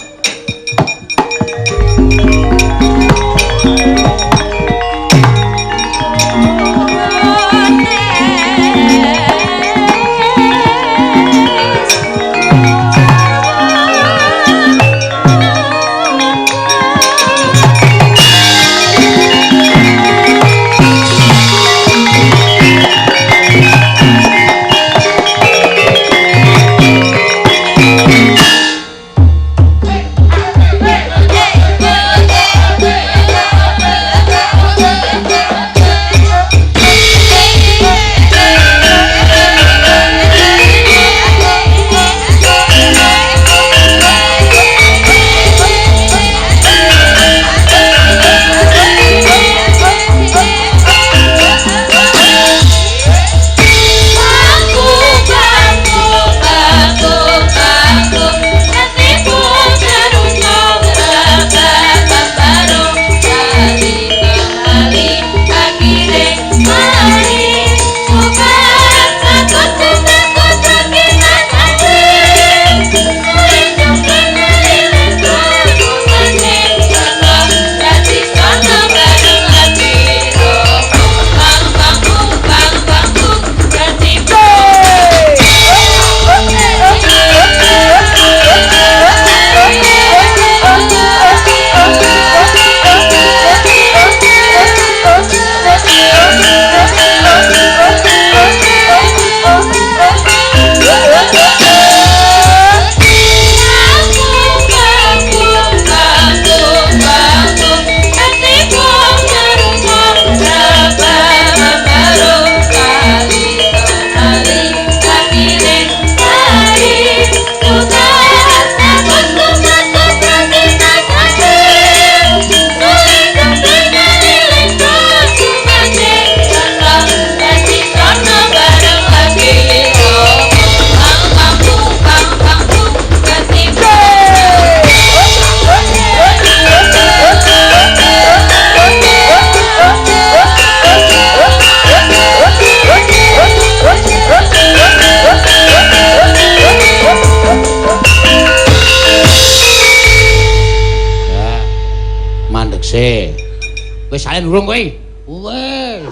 Wis salen urung kowe? Wis.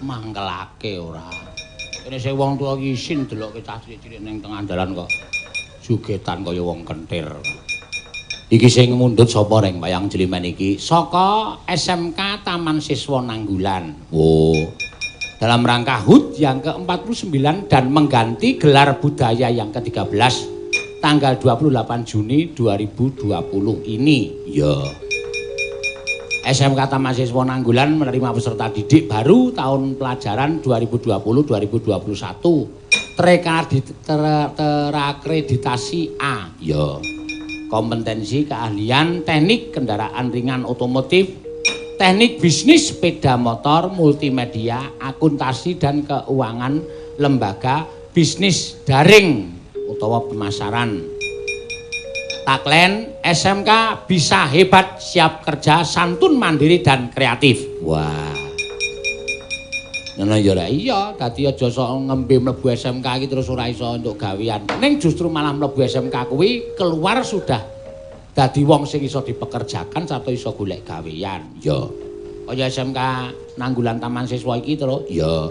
Mangkelake ora. Kene sing wong tuwa iki isin delokke cah cilik-cilik ning tengah dalan kok jogetan kaya wong kentir. Iki sing mundhut sapa reng wayang jlimen iki? Saka SMK Taman Siswa Nanggulan. Oh. Dalam rangka HUT yang ke-49 dan mengganti gelar budaya yang ke-13 tanggal 28 Juni 2020 ini. Ya. SMK Taman Siswa Nanggulan menerima peserta didik baru tahun pelajaran 2020-2021. Terakreditasi A. Ya. Kompetensi keahlian teknik kendaraan ringan otomotif, teknik bisnis sepeda motor, multimedia, akuntansi dan keuangan lembaga, bisnis daring utawa pemasaran. Taklen SMK bisa hebat, siap kerja, santun, mandiri dan kreatif. Wah. Ngono ya rek. Iya, dadi aja sok ngembe mlebu SMK iki terus ora iso entuk gawean. Ning justru malah mlebu SMK kuwi keluar sudah dadi wong sing iso dipekerjakan sarta iso golek gawean. Ya. Kaya SMK Nanggulan Taman Siswa iki to, ya.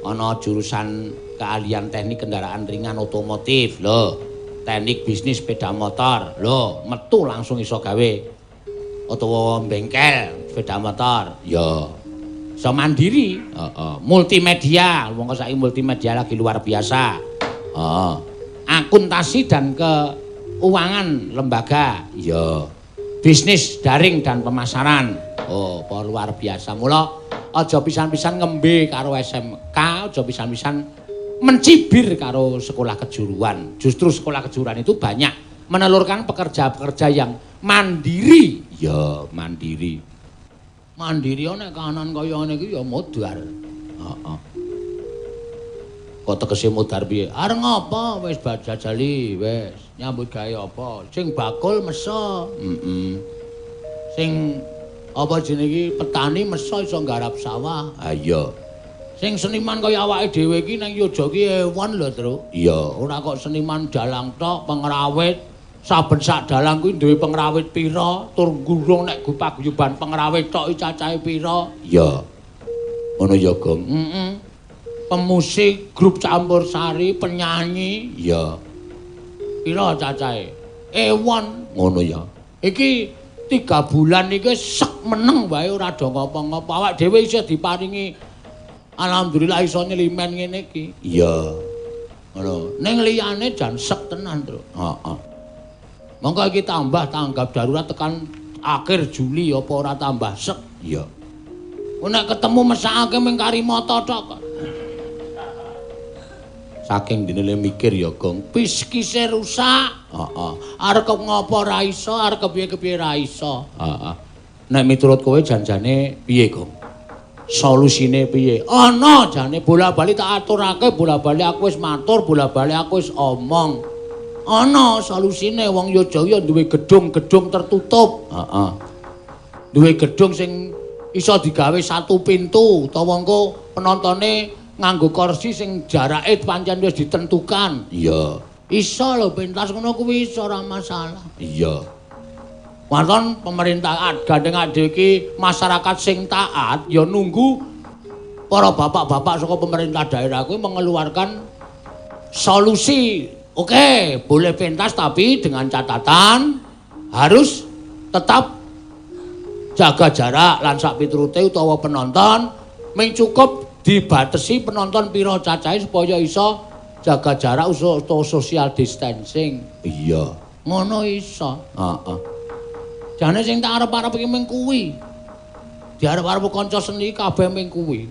Ana jurusan keahlian teknik kendaraan ringan otomotif lho, teknik bisnis sepeda motor lho, metu langsung iso gawe utawa bengkel sepeda motor. Ya. Iso mandiri, heeh. Multimedia, wong kok saiki multimedia lagi luar biasa. Heeh. Akuntansi dan keuangan lembaga, ya. Bisnis daring dan pemasaran. Oh, apa luar biasa. Mula aja pisan-pisan ngembe karo SMK, aja pisan-pisan mencibir karo sekolah kejuruan. Justru sekolah kejuruan itu banyak menelurkan pekerja-pekerja yang mandiri. Ya, mandiri. Mandiri nek kahanan kaya ngene iki ya modar. Heeh. Kok tegese modar piye? Arep ngapa wis jajali wis nyambut gawe apa? Sing bakul meso. Heeh. Sing apa jenenge iki petani meso iso nggarap sawah. Ha iya. Sing seniman kaya awake dhewe iki nang Yojo iki ewon lho, Truk. Iya, ora kok seniman dalang tok, pengrawit. Saben sak dalang kuwi duwe pengrawit pira, tur gurung nek paguyuban pengrawit tok iki cacahe pira. Iya. Ngono ya, Gong. Heeh. Pemusik, grup campur sari, penyanyi, iya. Pira cacahe? Ewon. Ngono ya. Iki 3 bulan iki sek meneng wae ora do ngopo-ngopo. Awak dhewe isih diparingi alhamdulillah iso nyelimen ngene iki. Iya. Ngono. Ning liyane jan sek tenan, Truk. Heeh. Monggo iki tambah tanggap darurat tekan akhir Juli apa ora tambah sek? Iya. Nek ketemu mesakake mung kari mata tok kok. Saking dene mikir ya, Gong. Piskise rusak. Heeh. Arep ngopo ora iso, arep kepiye-kepiye ora iso. Heeh. Nek miturut kowe janjane piye, Gong? Solusine piye? Ana jane bola-bali tak aturake, bola-bali aku wis matur, bola-bali aku wis omong. Ana solusine wong Yogyakarta duwe gedung-gedung tertutup. Heeh. Duwe gedung sing iso digawe satu pintu utawa engko penontone nganggo kursi sing jarake pancen wis ditentukan. Iya. Iso lho pentas ngono kuwi iso ora masalah. Iya. Waton pemerintah gandeng dhewe iki masyarakat sing taat ya nunggu para bapak-bapak saka pemerintah daerah kuwi mengeluarkan solusi. Oke, boleh pentas tapi dengan catatan harus tetap jaga jarak lan sak piturute utawa penonton ming cukup dibatasi penonton pira cacahe supaya iso jaga jarak utawa social distancing. Iya. Ngono iso. Heeh. Jane sing tak arep-arep iki ming kuwi. Diarep-arep kanca seni kabeh ming kuwi.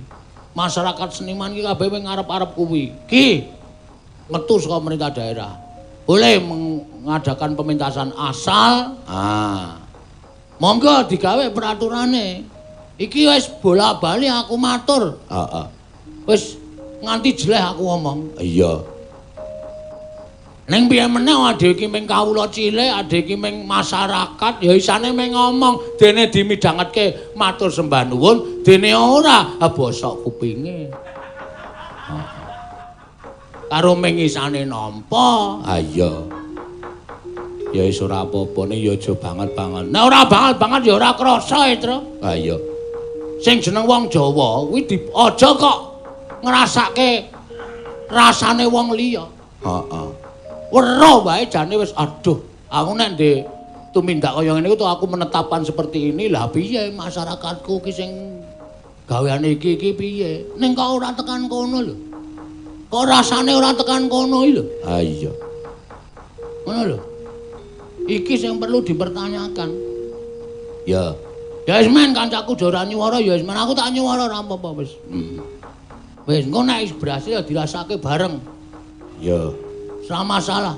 Masyarakat seniman iki kabeh ming arep-arep kuwi. Ki metu saka pemerintah daerah. Boleh mengadakan pementasan asal. Ah. Monggo digawe peraturane. Iki wis bola-bali aku matur. Heeh. Wis nganti jeleh aku ngomong. Iya. Ning piye meneh adhe iki ming kawula cilik, adhe iki ming masyarakat ya isane ming ngomong, dene dimidhangetke matur sembah nuwun, dene ora bosok kupinge. Karo ming isane nampa. Ha iya. Ya wis ora apa-apa ning ya aja banget-banget. Nek ora banget-banget ya ora krasa e, Tru. Ha iya. Sing jeneng wong Jawa kuwi aja kok ngrasake rasane wong liya. Heeh. Weruh wae jane wis aduh, aku nek ndek tumindak kaya ngene iki aku menetapkan seperti ini, lah piye masyarakatku ki sing gaweane iki iki piye? Ning kok ora tekan kono lho. Kok rasane ora tekan kono iki lho. Ha iya. Ngono lho. Iki sing perlu dipertanyakan. Ya. Ya wis men kancaku ora nyuwara ya wis men aku tak nyuwara ora apa-apa wis. Wis engko nek berhasil ya dirasake bareng. Ya. Ora masalah.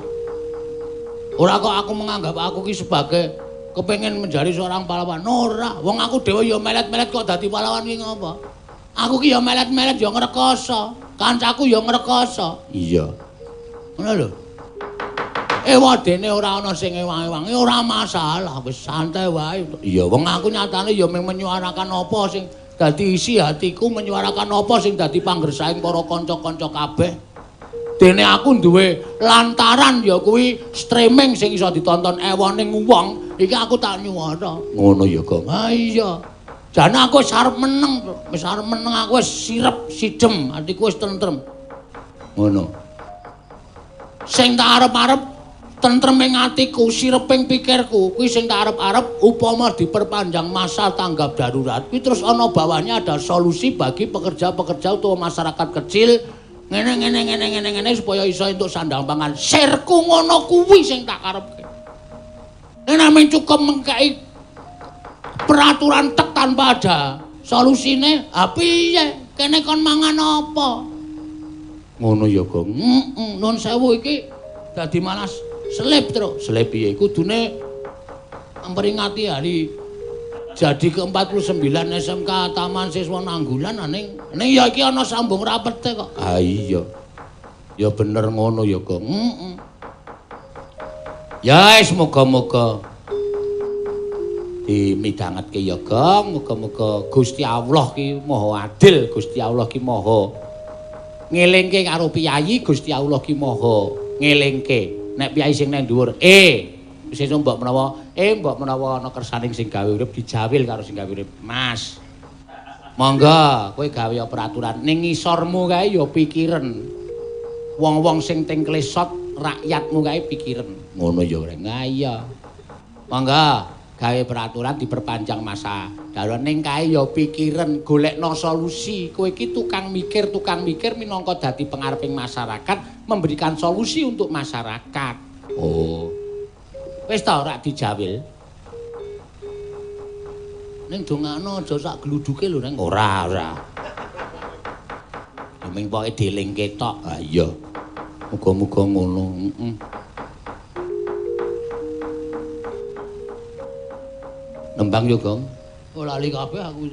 Ora kok aku menganggap aku ki sebagai kepengin menjadi seorang pahlawan. Ora, wong aku dhewe ya melet-melet kok dadi pahlawan ki ngopo? Aku ki ya melet-melet ya ngrekoso, kancaku ya ngrekoso. Iya. Ngono lho. Ewadene ora ana sing ewang-ewangi ora masalah, wis santai wae. Iya, wong aku nyatane ya mung menyuarakan apa sing dadi isi hatiku, menyuarakan apa sing dadi panggersaing para kanca-kanca kabeh. Dene aku duwe lantaran ya kuwi streaming sing iso ditonton ewoning wong, iki aku tak nyuwara. Ngono ya, Gong. Ha iya. Jane aku wis arep meneng, wis arep meneng aku wis sirep sidem, atiku wis tentrem. Ngono. Sing tak arep-arep tentrem ing atiku, sireping pikirku, kuwi sing tak arep-arep upama diperpanjang masa tanggap darurat, kuwi terus ana bawahnya ada solusi bagi pekerja-pekerja utawa masyarakat kecil ngene ngene ngene ngene ngene supaya iso entuk sandang pangan. Sirku ngono kuwi sing tak karepke. Nek namung cukup mengkai peraturan tek tanpa ada solusine, ha piye? Kene kon mangan apa? Ngono ya, Gong. Heeh, nuwun sewu iki dadi malas selip, Truk. Selip piye? Kudune memperingati hari jadi ke-49 SMK Taman Siswa Nanggulan ning ning ya iki ana sambung rapete kok. Ha iya. Ya bener ngono ya, Gong. Heeh. Ya wis muga-muga dimidhangetke ya, Gong. Muga-muga Gusti Allah ki Maha Adil, Gusti Allah ki Maha ngelingke karo piyayi, Gusti Allah ki Maha ngelingke. Nek piyayi sing nang dhuwur, sesuk mbok menawa, mbok menawa ana kersaning sing gawe urip dijawil karo sing gawe urip. Mas, monggo kowe gawe peraturan ning ngisormu kae ya pikiren. Wong-wong sing teng klesot rakyatmu kae pikiren. Ngono ya, Reng. Ha iya. Monggo gawe peraturan diperpanjang masa. Darurat ning kae ya pikiren, golekno solusi. Kowe iki tukang mikir minangka dadi pengareping masyarakat, memberikan solusi untuk masyarakat. Oh. Wis ta ora dijawil. Ning dongakno aja sak gluduke lho, Reng. Ora, ora. Ya ming pokoke dielingke tok. Ha iya. Muga-muga ngono. Heeh. Nembang yo, Gong. Oh, lali kabeh aku.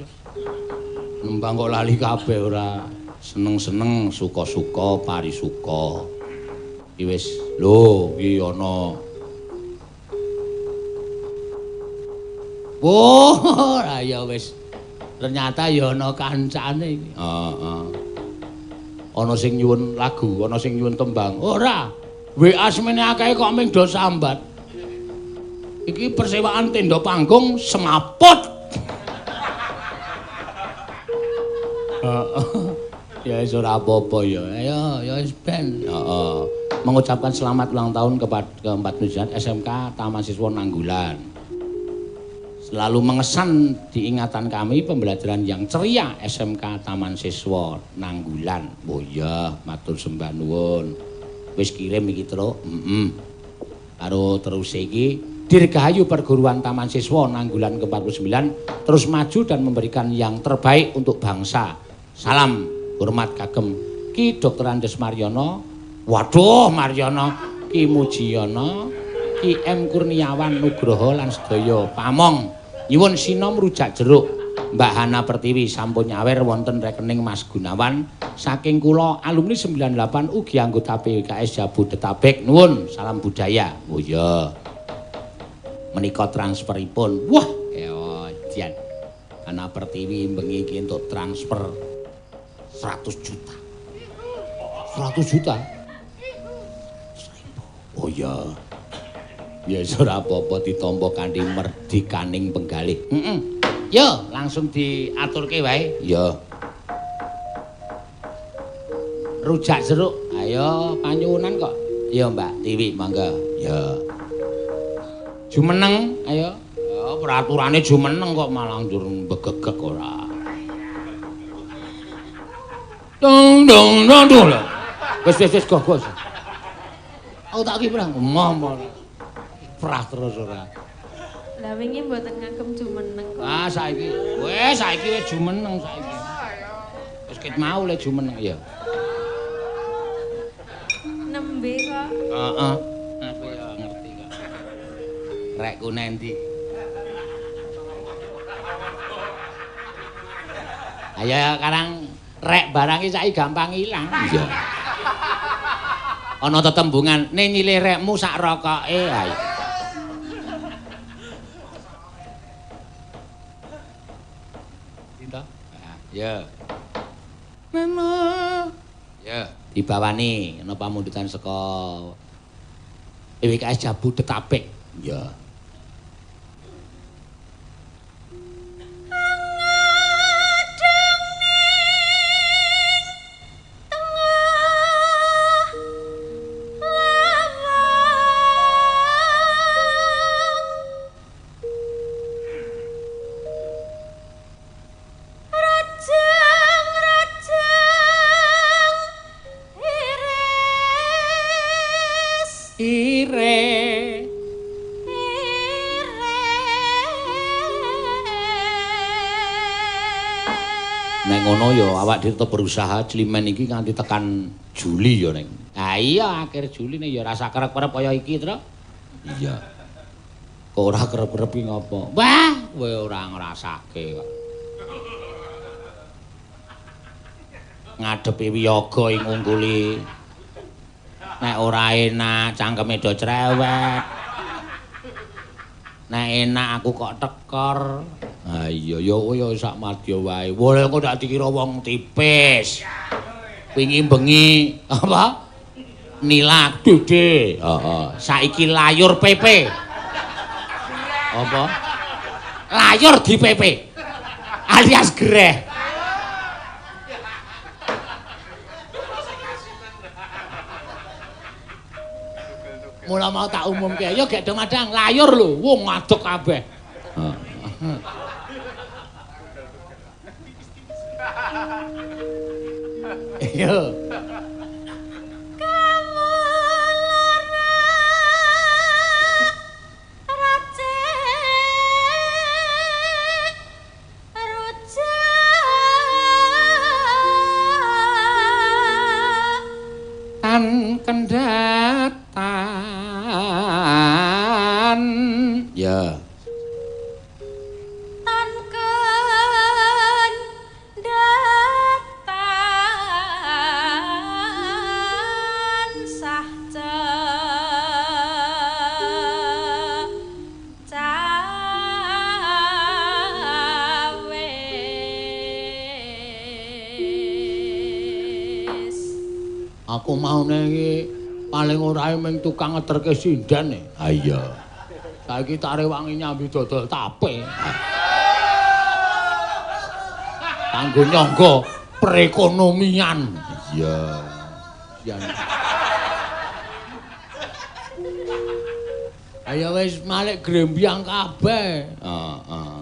Nembang kok lali kabeh ora. Seneng-seneng, suka-suka, parisuka. Iki wis lho, iki ana. Oh, ya wis. Ternyata ya ana kancane iki. Heeh. Ana sing nyuwun lagu, ana sing nyuwun tembang. Ora. WA semene akeh kok ming do sambat. Iki persewaan tenda panggung semaput. Heeh. Ya wis ora apa-apa ya. Ayo, ya wis ben. Heeh. Mengucapkan selamat ulang tahun kepada ke-49 SMK Taman Siswa Nanggulan. Selalu mengesan di ingatan kami pembelajaran yang ceria SMK Taman Siswa Nanggulan. Oh iya, matur sembah nuwun. Wis kirim iki, Truk. Heeh. Karo terus iki Dirgahayu Perguruan Taman Siswa Nanggulan ke-49 terus maju dan memberikan yang terbaik untuk bangsa. Salam hormat kagem Ki Dr. Andes Maryono. Waduh, Maryono, Ki Mujiyono, Ki M Kurniawan Nugroho lan sedaya pamong. Nyuwun sinom rujak jeruk Mbak Hana Pertiwi sampun nyawer wonten rekening Mas Gunawan saking kula alumni 98 ugi anggota PWKS Jabodetabek. Nuwun salam budaya. Oh iya. Menika transferipun. Wah, eojan. Hana Pertiwi bengi iki entuk transfer 100 juta. 100 juta. Oh iya. Ya wis ora apa-apa ditampa kanthi merdikaning penggalih. Heeh. Yo, langsung diaturke wae. Ya. Rujak jeruk. Ayo panyuwunan kok. Ya Mbak Tiwi, monggo. Ya. Jumeneng, ayo. Ya peraturane jumeneng kok malah njur mbegegeg ora. Dong dong dong dong. Wis wis wis go go. Aku tak ki prah. Emoh. Prah terus ora. Lah wingi mboten ngagem jumeneng kok. Ah saiki. Wis saiki wis jumeneng saiki. Wis ket mau le jumeneng ya. Nembe kok. Heeh. Aku ya ngerti kok. Rekku nendi? Ayo karang rek barang iki saiki gampang ilang. Iya. Ana tetembungan, ne nyilih rekmu sak rokoke. Ayo. Cinta? Ya. Mama. Ya, dibawani ana pamundutan saka PWKS Jabodetabek. Ya. Awak dhewe tetep berusaha climen iki nganti tekan Juli ya, Neng. Ha iya, akhir Juli nek ya rasa kerep-kerep kaya iki, Tru. Iya. Kok ora kerep-kerep iki ngopo? Wah, kowe ora ngrasake kok. Ngadepi wiyaga ing ungguli. Nek ora enak cangkeme do cerewet. Nek enak aku kok tekor. Ha iya ya ya sak madya wae. Wah kok ndak dikira wong tipis. Wingi bengi apa? Nilak dede. Heeh. Saiki layur PP. Apa? Layur di PP. Alias greh. Mula mau tak umumke, ya gek do madang layur lho, wong ngadeg kabeh. Heeh. Iya. Tan kendatan. Ya. Aku maune iki paling ora mung tukang ngeterke sinden e. Ha iya. Saiki tak rewangi nyambi dodol tape. Kanggo nyangga perekonomian. Iya. Iya. Ayo wis malik grembyang kabeh. Heeh.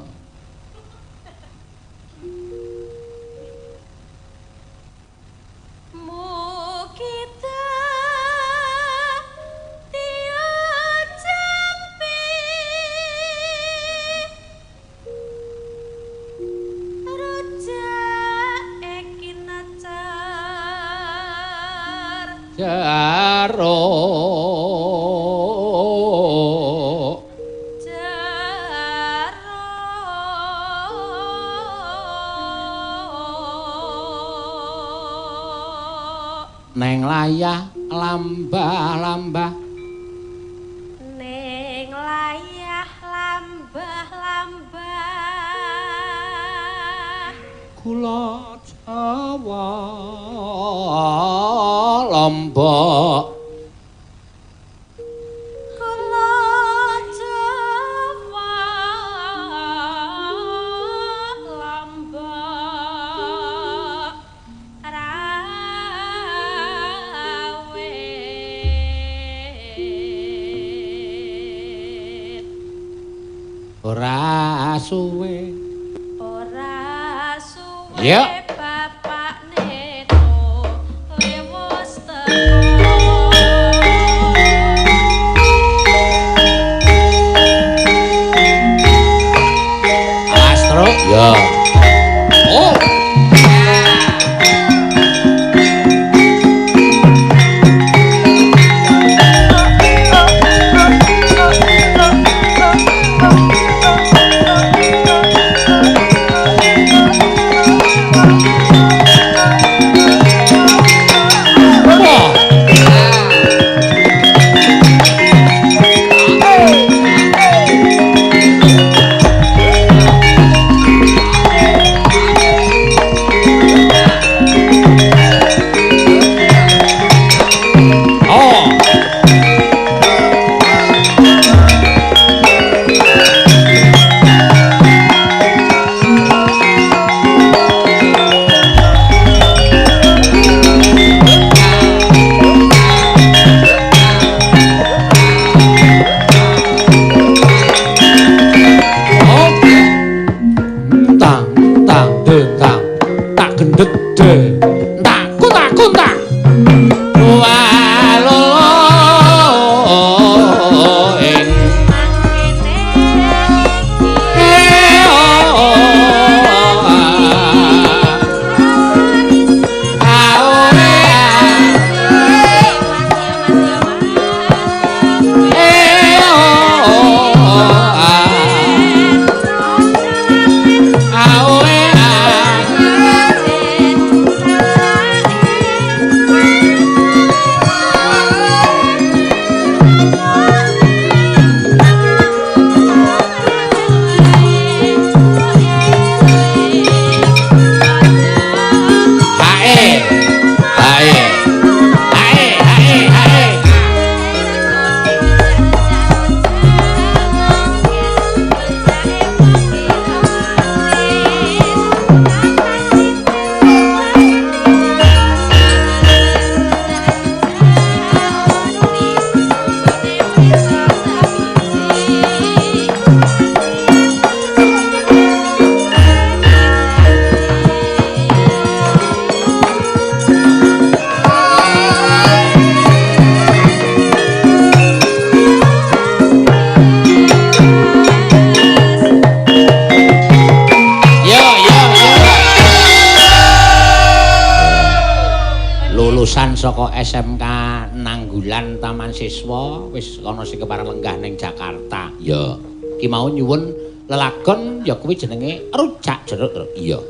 Neng layah lambah-lambah, neng layah lambah-lambah, kula Jawa Lombok, kula Jawa Lombok rawit. Ora suwe, ora suwe. Yeah. Bapak neto lewos teko. Astro ya. Oh. saka SMK Nanggulan Taman Siswa wis ana sing kepareng lenggah ning Jakarta. Ya. Ki mau nyuwun lelagon ya kuwi jenenge Rujak Jeruk. Iya.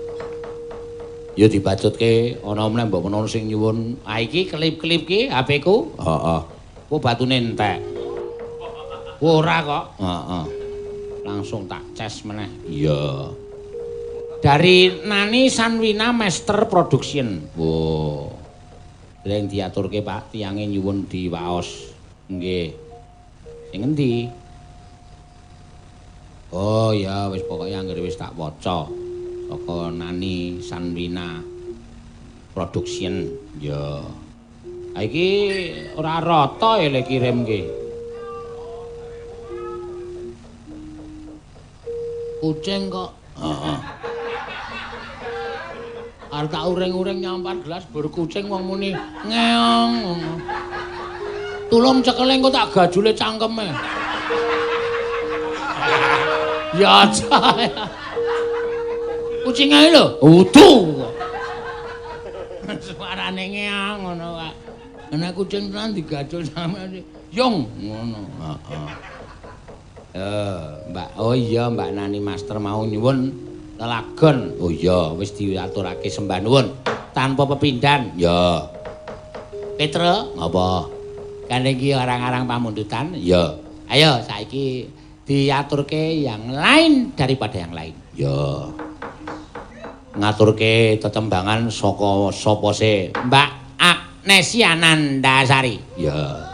Ya dibacutke ana meneh mbok menawa sing nyuwun. Ah iki kelip-kelip ki HP ku. Heeh. Ku batune entek. Ora kok. Heeh. Langsung tak ces meneh. Iya. Dari Nani Sanwina Master Production. Wow. Dereng diaturke Pak, tiange nyuwun diwaos. Nggih. Sing endi? Oh ya wis pokoke anggere wis tak waca. Saka Nani Sanwina Production. Ya. Ha iki ora rata ya lek kirimke. Kucing kok. Heeh. Arep tak uring-uring nyampar gelas bor kucing wong muni ngeong ngono. Tulung cekele engko tak gajule cangkeme. Ya aja. Kucinge lho, udu. Suarane ngeong ngono kok. Nek kucing tenan digajul sampe yong ngono. Heeh. Mbak, oh iya Mbak Nani Master mau nyuwun lelagon. Oh iya, wis diaturake sembah nuwun tanpa pepindhan. Ya. Petra, ngapa? Kan iki arang-arang pamundutan. Ya. Ayo saiki diaturke yang lain daripada yang lain. Ya. Ngaturke tetembangan saka sapa se? Mbak Agnesia Nandasari. Ya.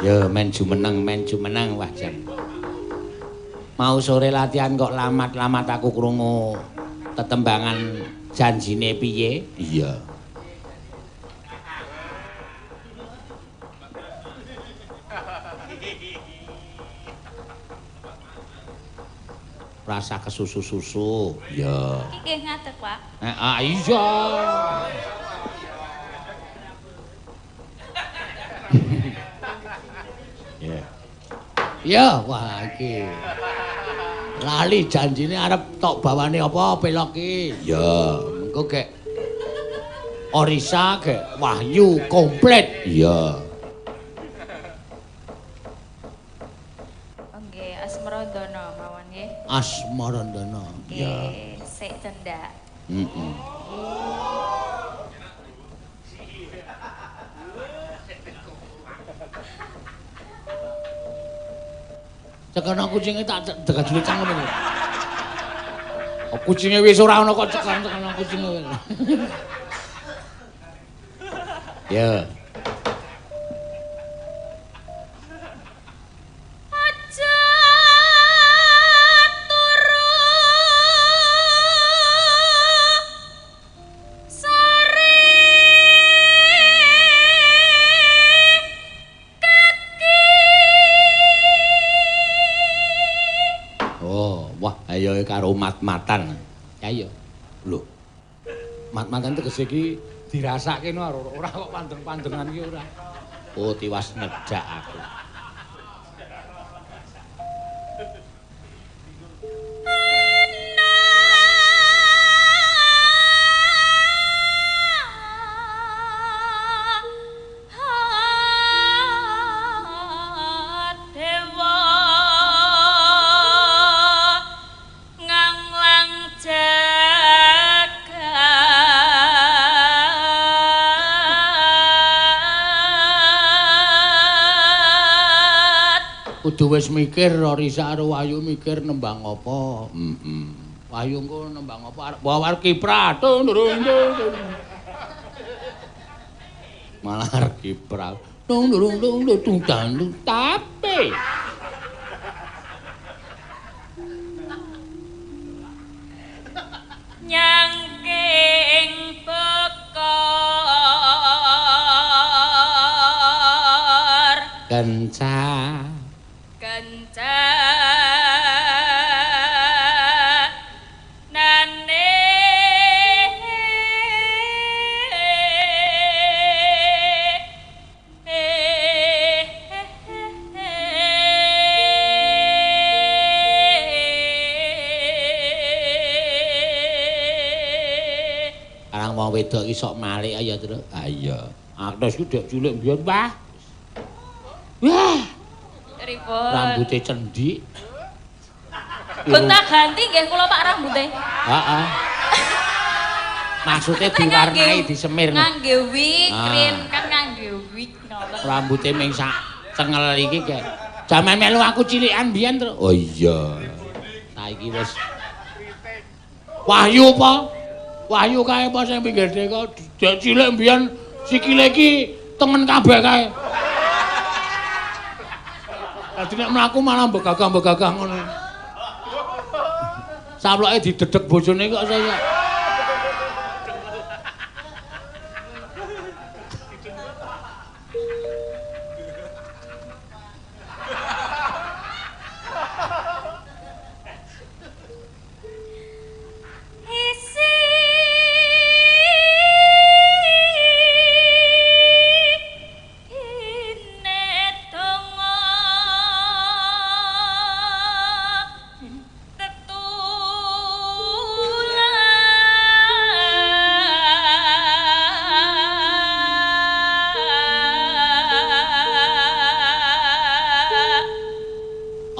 Ya men jumeneng wah jan. Mau sore latihan kok lamat-lamat aku krungu tetembangan janjine piye? Iya. Rasa kesusu-susu. Ya. Iki nggih ngadeg, Pak. Ah iya. Ya, wah iki. Lali janjine arep tok bawane apa pelok iki? Ya, mengko gek Orisa gek Wahyu komplit. Iya. Nggih, Asmarandana mawon nggih. Asmarandana. Ya. Sik cendak. Heeh. Cekono kucinge tak degajule cangkem iki. Oh, kucinge wis ora ana kok cekono kucinge. Ya. Aja turu sore kaki. Oh, wah ayo karo mat-matan. Ayo. Lho. Mat-matan tegese iki dirasake no ora kok pandeng-pandengan iki ora. Oh, tiwas nedhak aku. Dewa nganglang jagat. Kudu wis mikir Risa karo Wahyu mikir nembang apa. Heeh. Wahyu engko nembang apa arep bawa kiprah. Tung durung dung. Malah arep kiprah. Tung durung dung dung dung tape. Nyangking bekor Kenca kencanane wedok iki sok malik ya, Truk. Ha iya. Agnes ku dek cilik mbiyen, Wah. Wah. Pripun? Rambute cendik. Gonta ganti nggih kula Pak rambute. Heeh. Maksudnya diwarnai disemir. Ngangge wig, krin kan ngangge wig ngoten. Rambute ming sak cengel iki kek. Jaman melu aku cilikan biyen, Truk. Oh iya. Saiki wis Wahyu apa? Wahyu kae apa sing pinggir deka dek cilik mbiyen sikile iki tengen kabeh kae. Dadi nek mlaku malah mbegagah-mbegagah ngono. Saploke didedek bojone kok saya.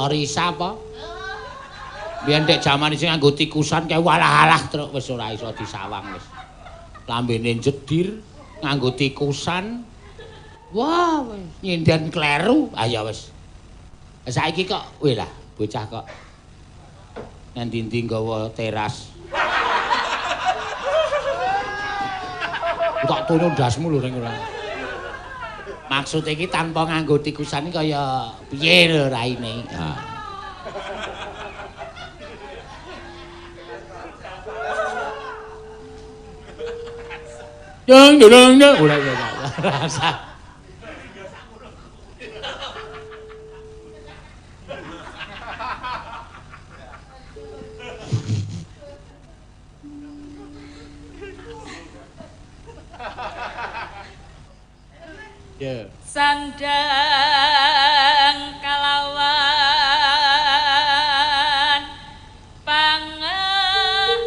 Orisa apa? Biyen dek jaman sing nganggo tikusan kae walah-alah truk wis ora iso disawang wis. Lambene jedir nganggo tikusan. Wah, wis nyinden kleru. Ah ya wis. Saiki kok weh lah bocah kok ngendi-endi nggawa teras. Tak tono ndasmu lho ning ora. Maksud iki tanpa nganggo tikusan iki kaya piye lho raine. Ha. Dong dong dong ora rasa. Yeah. Sandang kalawan pangan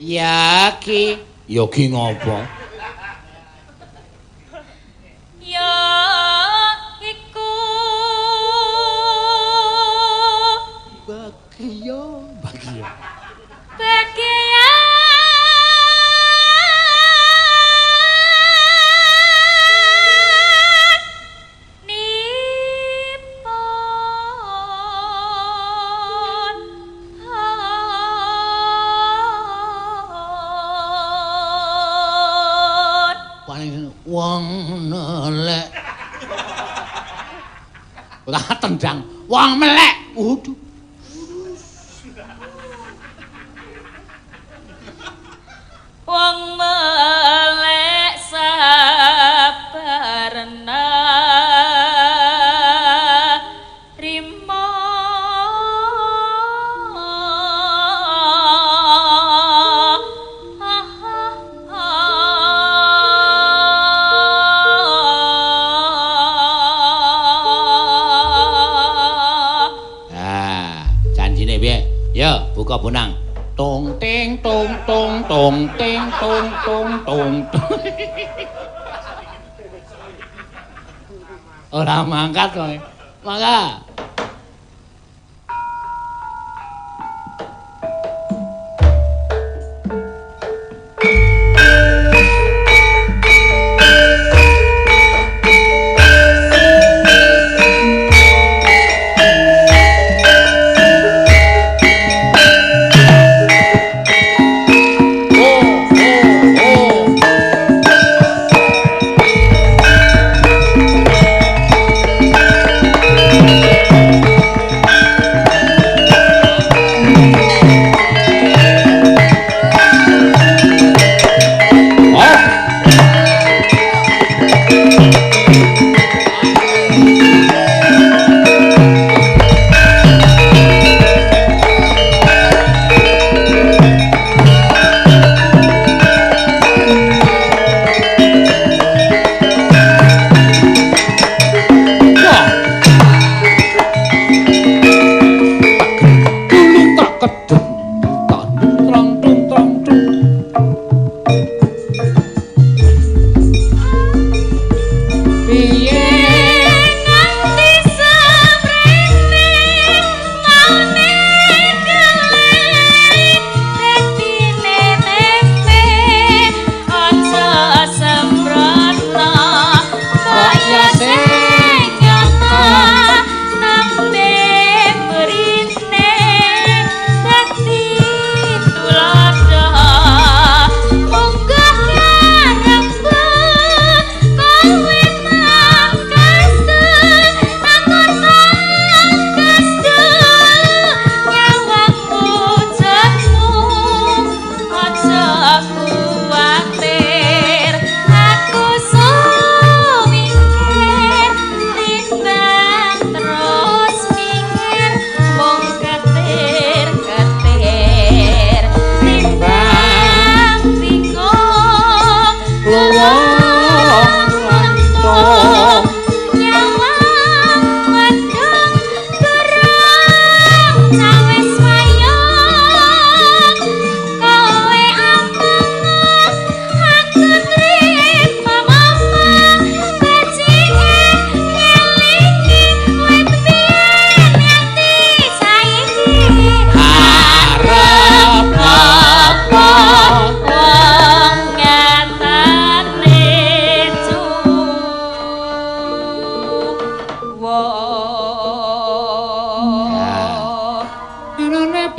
Ya ki, ya ki ngopo? Tendang wong melek. Waduh. Wong melek sabarna rima Buka bonang. Tong ting tong tong tong ting tong tong tong. Ora mangkat kowe. Mangga. Thank you.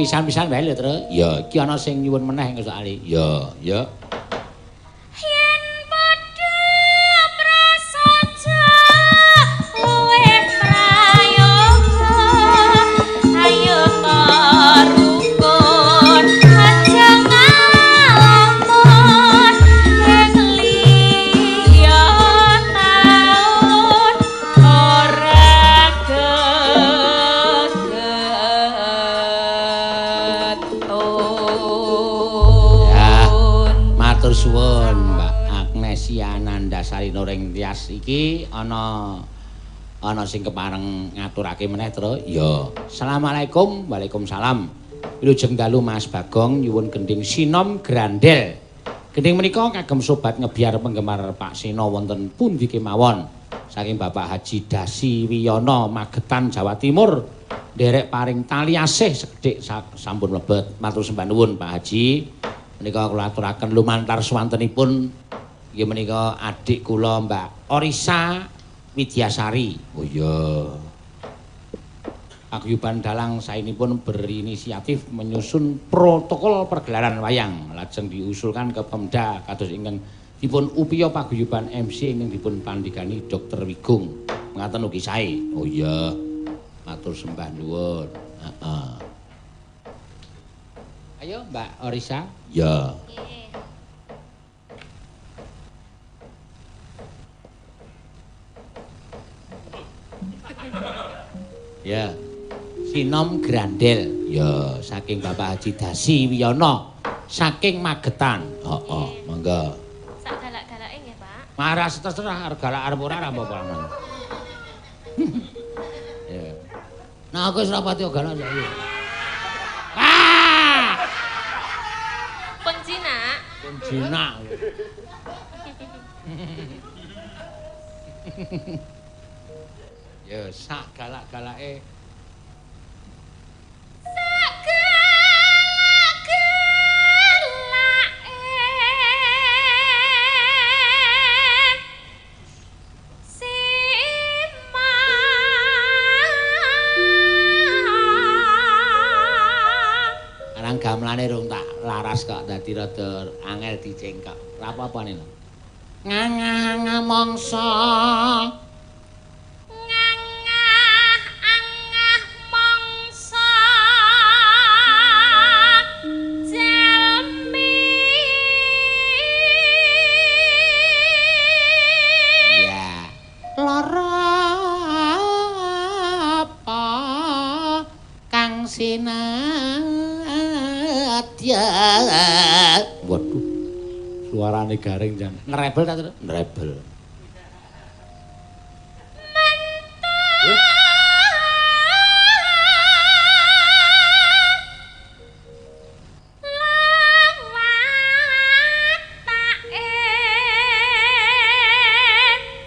Pisan-pisan wae lho, Tru. Ya, iki ana sing nyuwun meneh engko soalé. Ya, ya. Yen padha prasaja luwih prayoga, ayo ta rukun aja ngalamun ing liya taun ora gegetun. Matur suwun Mbak Agnesia Nandasari Noring Tias iki ana sing kepareng ngaturake meneh, Tru. Ya. Assalamualaikum. Waalaikumsalam. Wilujeng dalu Mas Bagong nyuwun gendhing Sinom Grandel. Gendhing menika kagem sobat ngebiar penggemar Pak Seno wonten pundi kemawon. Saking Bapak Haji Dasi Wiyono Magetan Jawa Timur. Nderek paring tali asih sekedhik sampun mlebet. Matur sembah nuwun Pak Haji. Menika kula aturaken lumantar swantenipun inggih menika adik kula Mbak Orisa Widyasari. Oh iya. Paguyuban Dalang saenipun berinisiatif menyusun protokol pergelaran wayang lajeng diusulkan ke Pemda kados ingkang dipun upiya paguyuban MC ingkang dipun pandhikani Dr. Wigung. Ngaten ugi sae. Oh iya. Matur sembah nuwun. Heeh. Ayo Mbak Orisa. Ya. Nggih. Ya. Sinom Grandel. Ya, saking Bapak Haji Dasi Wiyono saking Magetan. Heeh, monggo. Sak galak-galake nggih, Pak. Maras terserah arep galak arep ora ora apa-apa. Ya. Nah, aku wis ora pati galak saiki. Ah! Pun jinak. Pun jinak. Ya, sak galak-galake. Sak galak-galake sima. Arang gamelane rung tak laras kok dadi rada angel dicengkok. Ora apa-apa nene. Ngangah mangsa. Ngangah angah mangsa jalmi. Ya. Lara apa kang sinadya. Waduh. Suarane garing jan. Ngerebel ta, Tru? Ngerebel.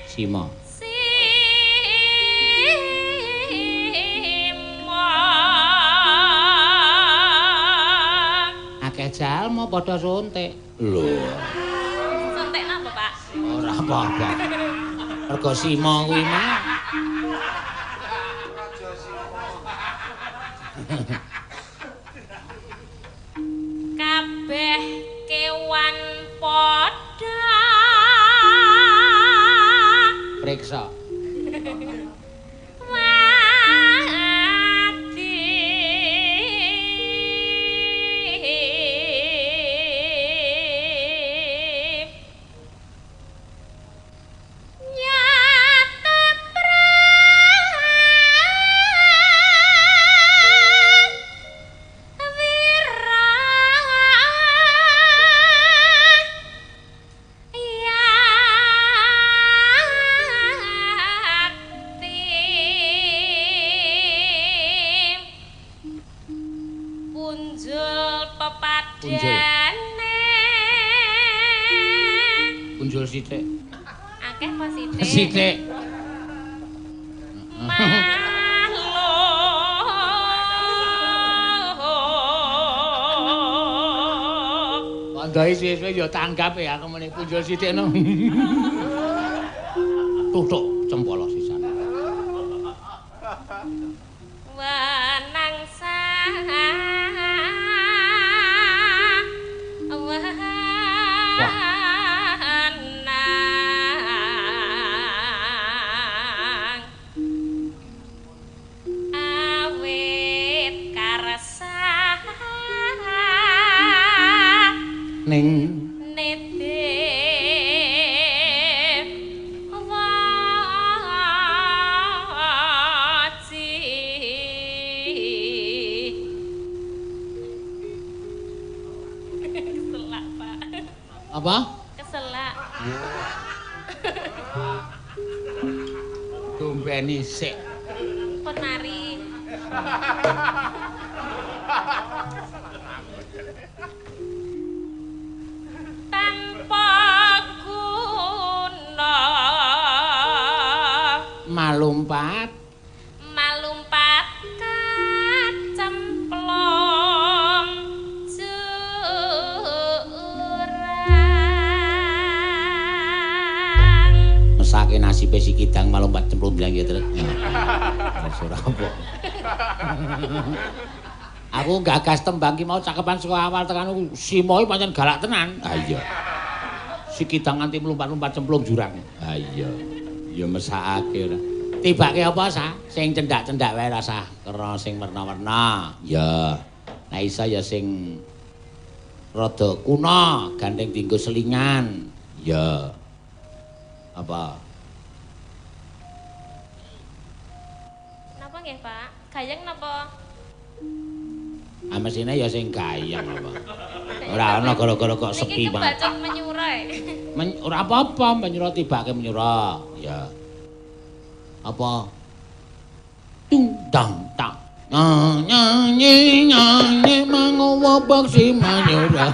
Sima. Sima. Akeh jalma padha suntik. Lho. Suntik napa, Pak? Ora apa-apa. Mergo sima kuwi mah. Kabeh kewan padha Priksa. Wadi. Nyata prang wira yakti punjul pepadane. Punjul sithik. Akeh apa sithik? Sithik. Makhluk. Kandhai suwe-suwe ya tanggap ya aku muni punjul sithik no. Tutuk cempolo sisan. Wenang sang Dombeni sik. Pun mari. Tanpa guna malumpat malumpat kacemplung jurang. Mesake nasibe si kidang malumpat cemplung blang ya, Tret. Wis ora apa. Aku gagas tembang ki mau cakepan saka awal tekan simo iki pancen galak tenan. Ha iya. Si kidang nganti mlumpat-lumpat cemplung jurang. Ha iya. Ya mesakake ora. Tibake apa sa? Sing cendak-cendak wae rasah kena sing werna-werna. Ya. Nek iso ya sing rada kuna, gandeng dienggo selingan. Ya. Apa? Napa nggih, Pak? Gayeng napa? Ah mesine ya sing gayeng apa. Ora ana gara-gara kok sepi banget. Niki kebacut menyura. Ora apa-apa, menyura tibake menyura. Ya. Apa? Tung dang tak. Nyanyi nyanyi mangowo baksi manyura.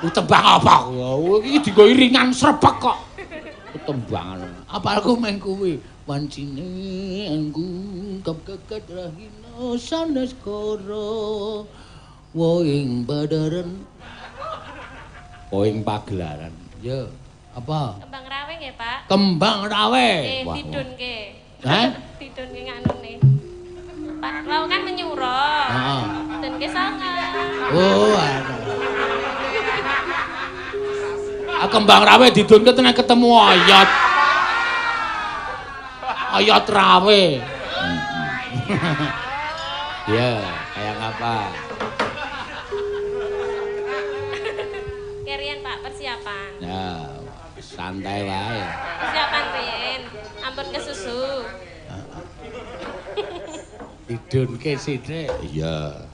Tembang apa? Iki dienggo iringan srebek kok. Tembangan. Apalku meng kuwi wancine anggungkap kekat rahina sanes kara woing badaran woing pagelaran. Ya, apa? Kembang rawe nggih, Pak. Kembang rawe. Nggih, didunke. Hah? Didunke nganune. Pak, wau kan menyura. Heeh. Dunke sanga. Oh, aduh. Kembang rawe didunke tenan ketemu ayat. Ayat rawe. Ya, kayak apa? Kerian Pak, persiapan. Ya, santai wae. Persiapan riyen, ampun kesusu. Didunke sithik. Iya.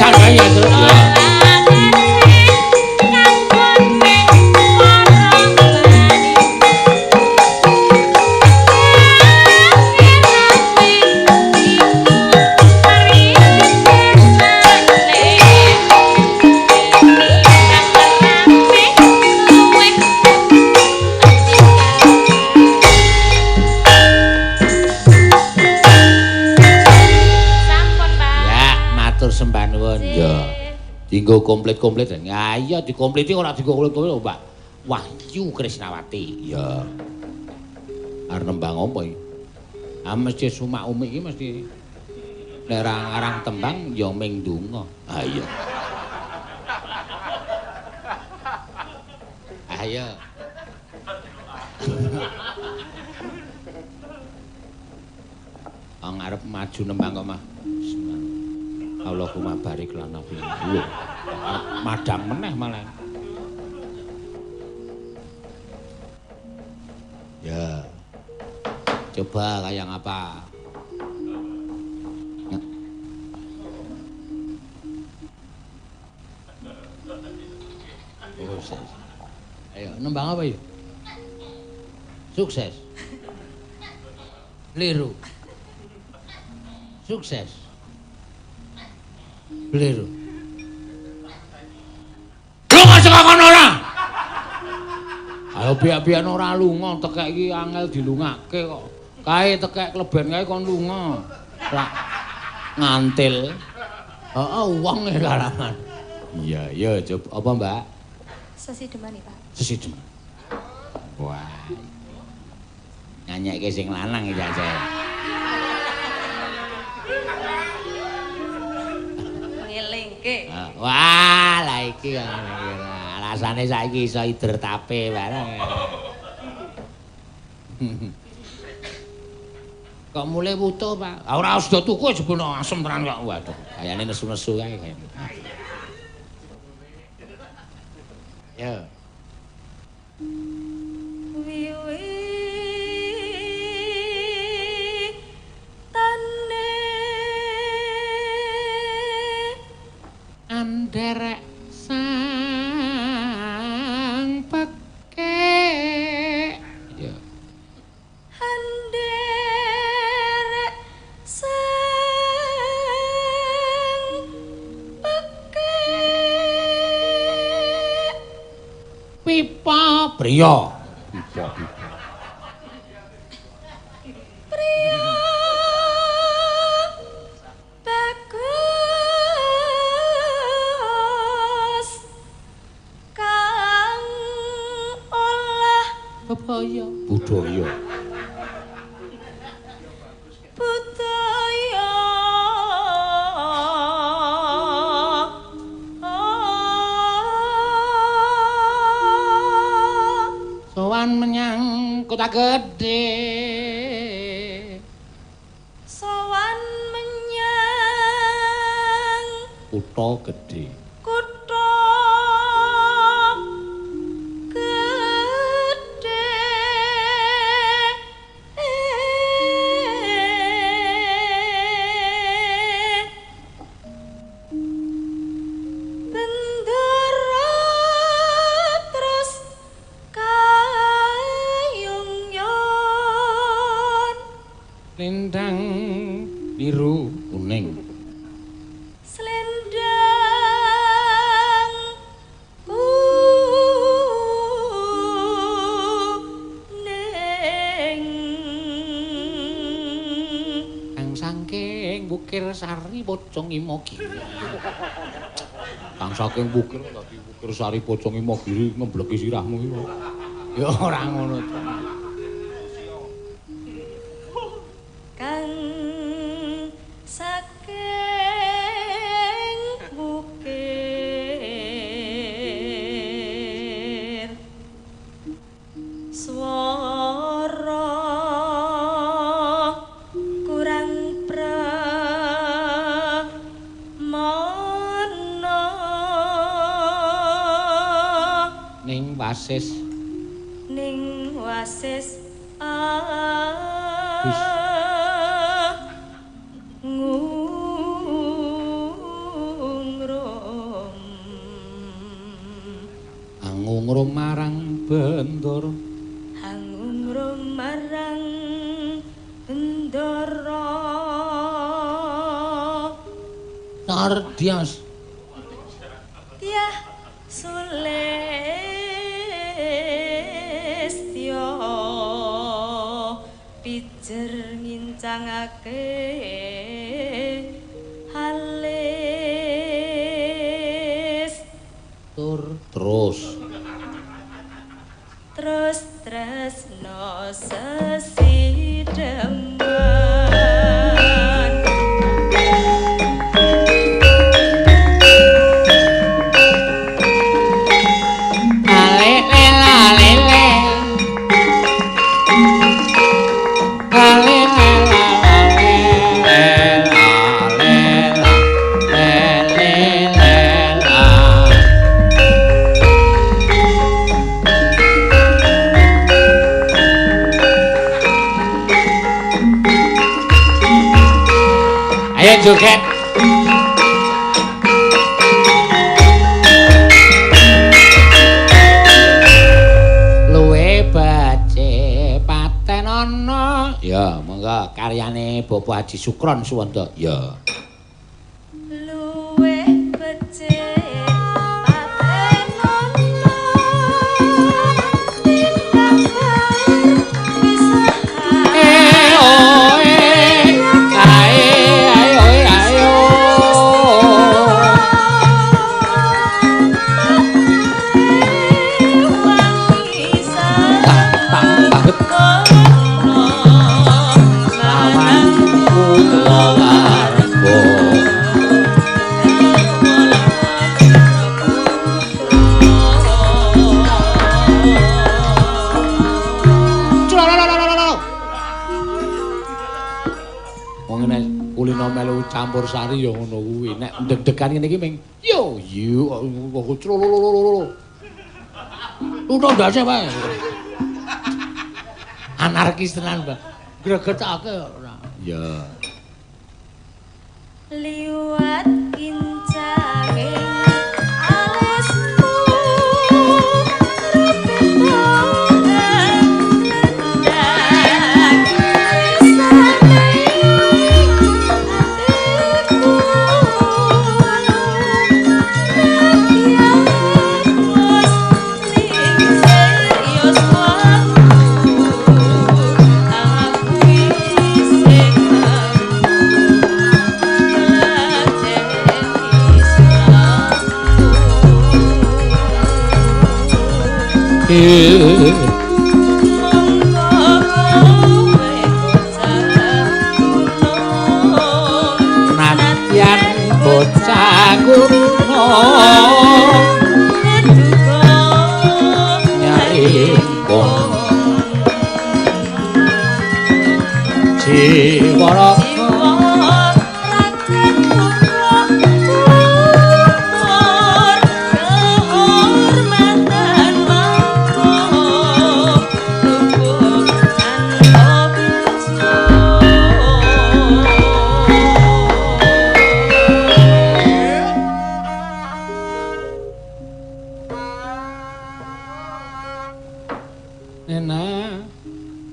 Pisan wae ya, Truk. Ya. Dinggo komplit-komplit. Ya iya dikompliti ora dinggo komplit-komplit, Mbak. Wahyu Krisnawati. Ya. Arep nembang apa iki? Ah mesti sumak umik iki mesti nek ora ngarang tembang ya ming ndonga. Ah iya. Ayo. Wong arep maju nembang kok mah. Allahumma barik lana fi. Lho, madang meneh malah. Ya. Coba kaya ngapa? Sukses. Ayo, nembang apa ya? Sukses. Liru. Sukses. Bliru. Lunga saka kono ora? Ayo biak-biak ora lunga, tekek iki angel dilungake kok. Kae tekek kleben kae kon lunga. Lak ngantil. Heeh, wong e karaman. Iya, iya, coba apa, Mbak? Sesideman iki, Pak. Sesideman. Wah. Nyanyekke sing lanang iki aja. Ngelingke. Wah, lah iki alasane saiki iso ider tape barang. Kok mulai wutuh, Pak? Ora usah tuku jebul asem tenan kok. Waduh, kayane nesu-nesu kae kayane. Ya. Wiwi tane anderek sang pekek. Ya. Anderek sang pekek. Pipa priya. Pipa pipa. Priya bagus kang olah bebaya budaya. Budaya. Sowan menyang kota gede. Sowan menyang kutha gedhe. Kutha gedhe. Bendera terus kayungyon. Lendang biru kuning. Selendang kuning. Kang saking Bukir Sari Pocong Imogiri. Kang saking Bukir dadi Bukir Sari Pocong Imogiri ngembleki sirahmu iki. Ya ora ngono to. Kang saking bukir swara kurang pramana. Ning wasis. Ning wasis Hangungrum marang Bendara. Hangungrum marang Bendara. Tardias. Tiah sulistya pijer ngincangake halis. Tur terus. Terus tresno sesideman. Ayo joget. Luwe becik paten ana. Ya, monggo karyane Bapak Haji Sukron Suwanda. Ya. Luwe becik paten ana. Timbang Campur sari ya ngono kuwi. Nek deg-degan ngene iki ming yo yo kok crololololo. Luno ndase wae. Anarkis tenan, Mbak. Gregetake ora. Ya. Liwat kincange alismu Nadyan bocah kuno nyaringkung jiwa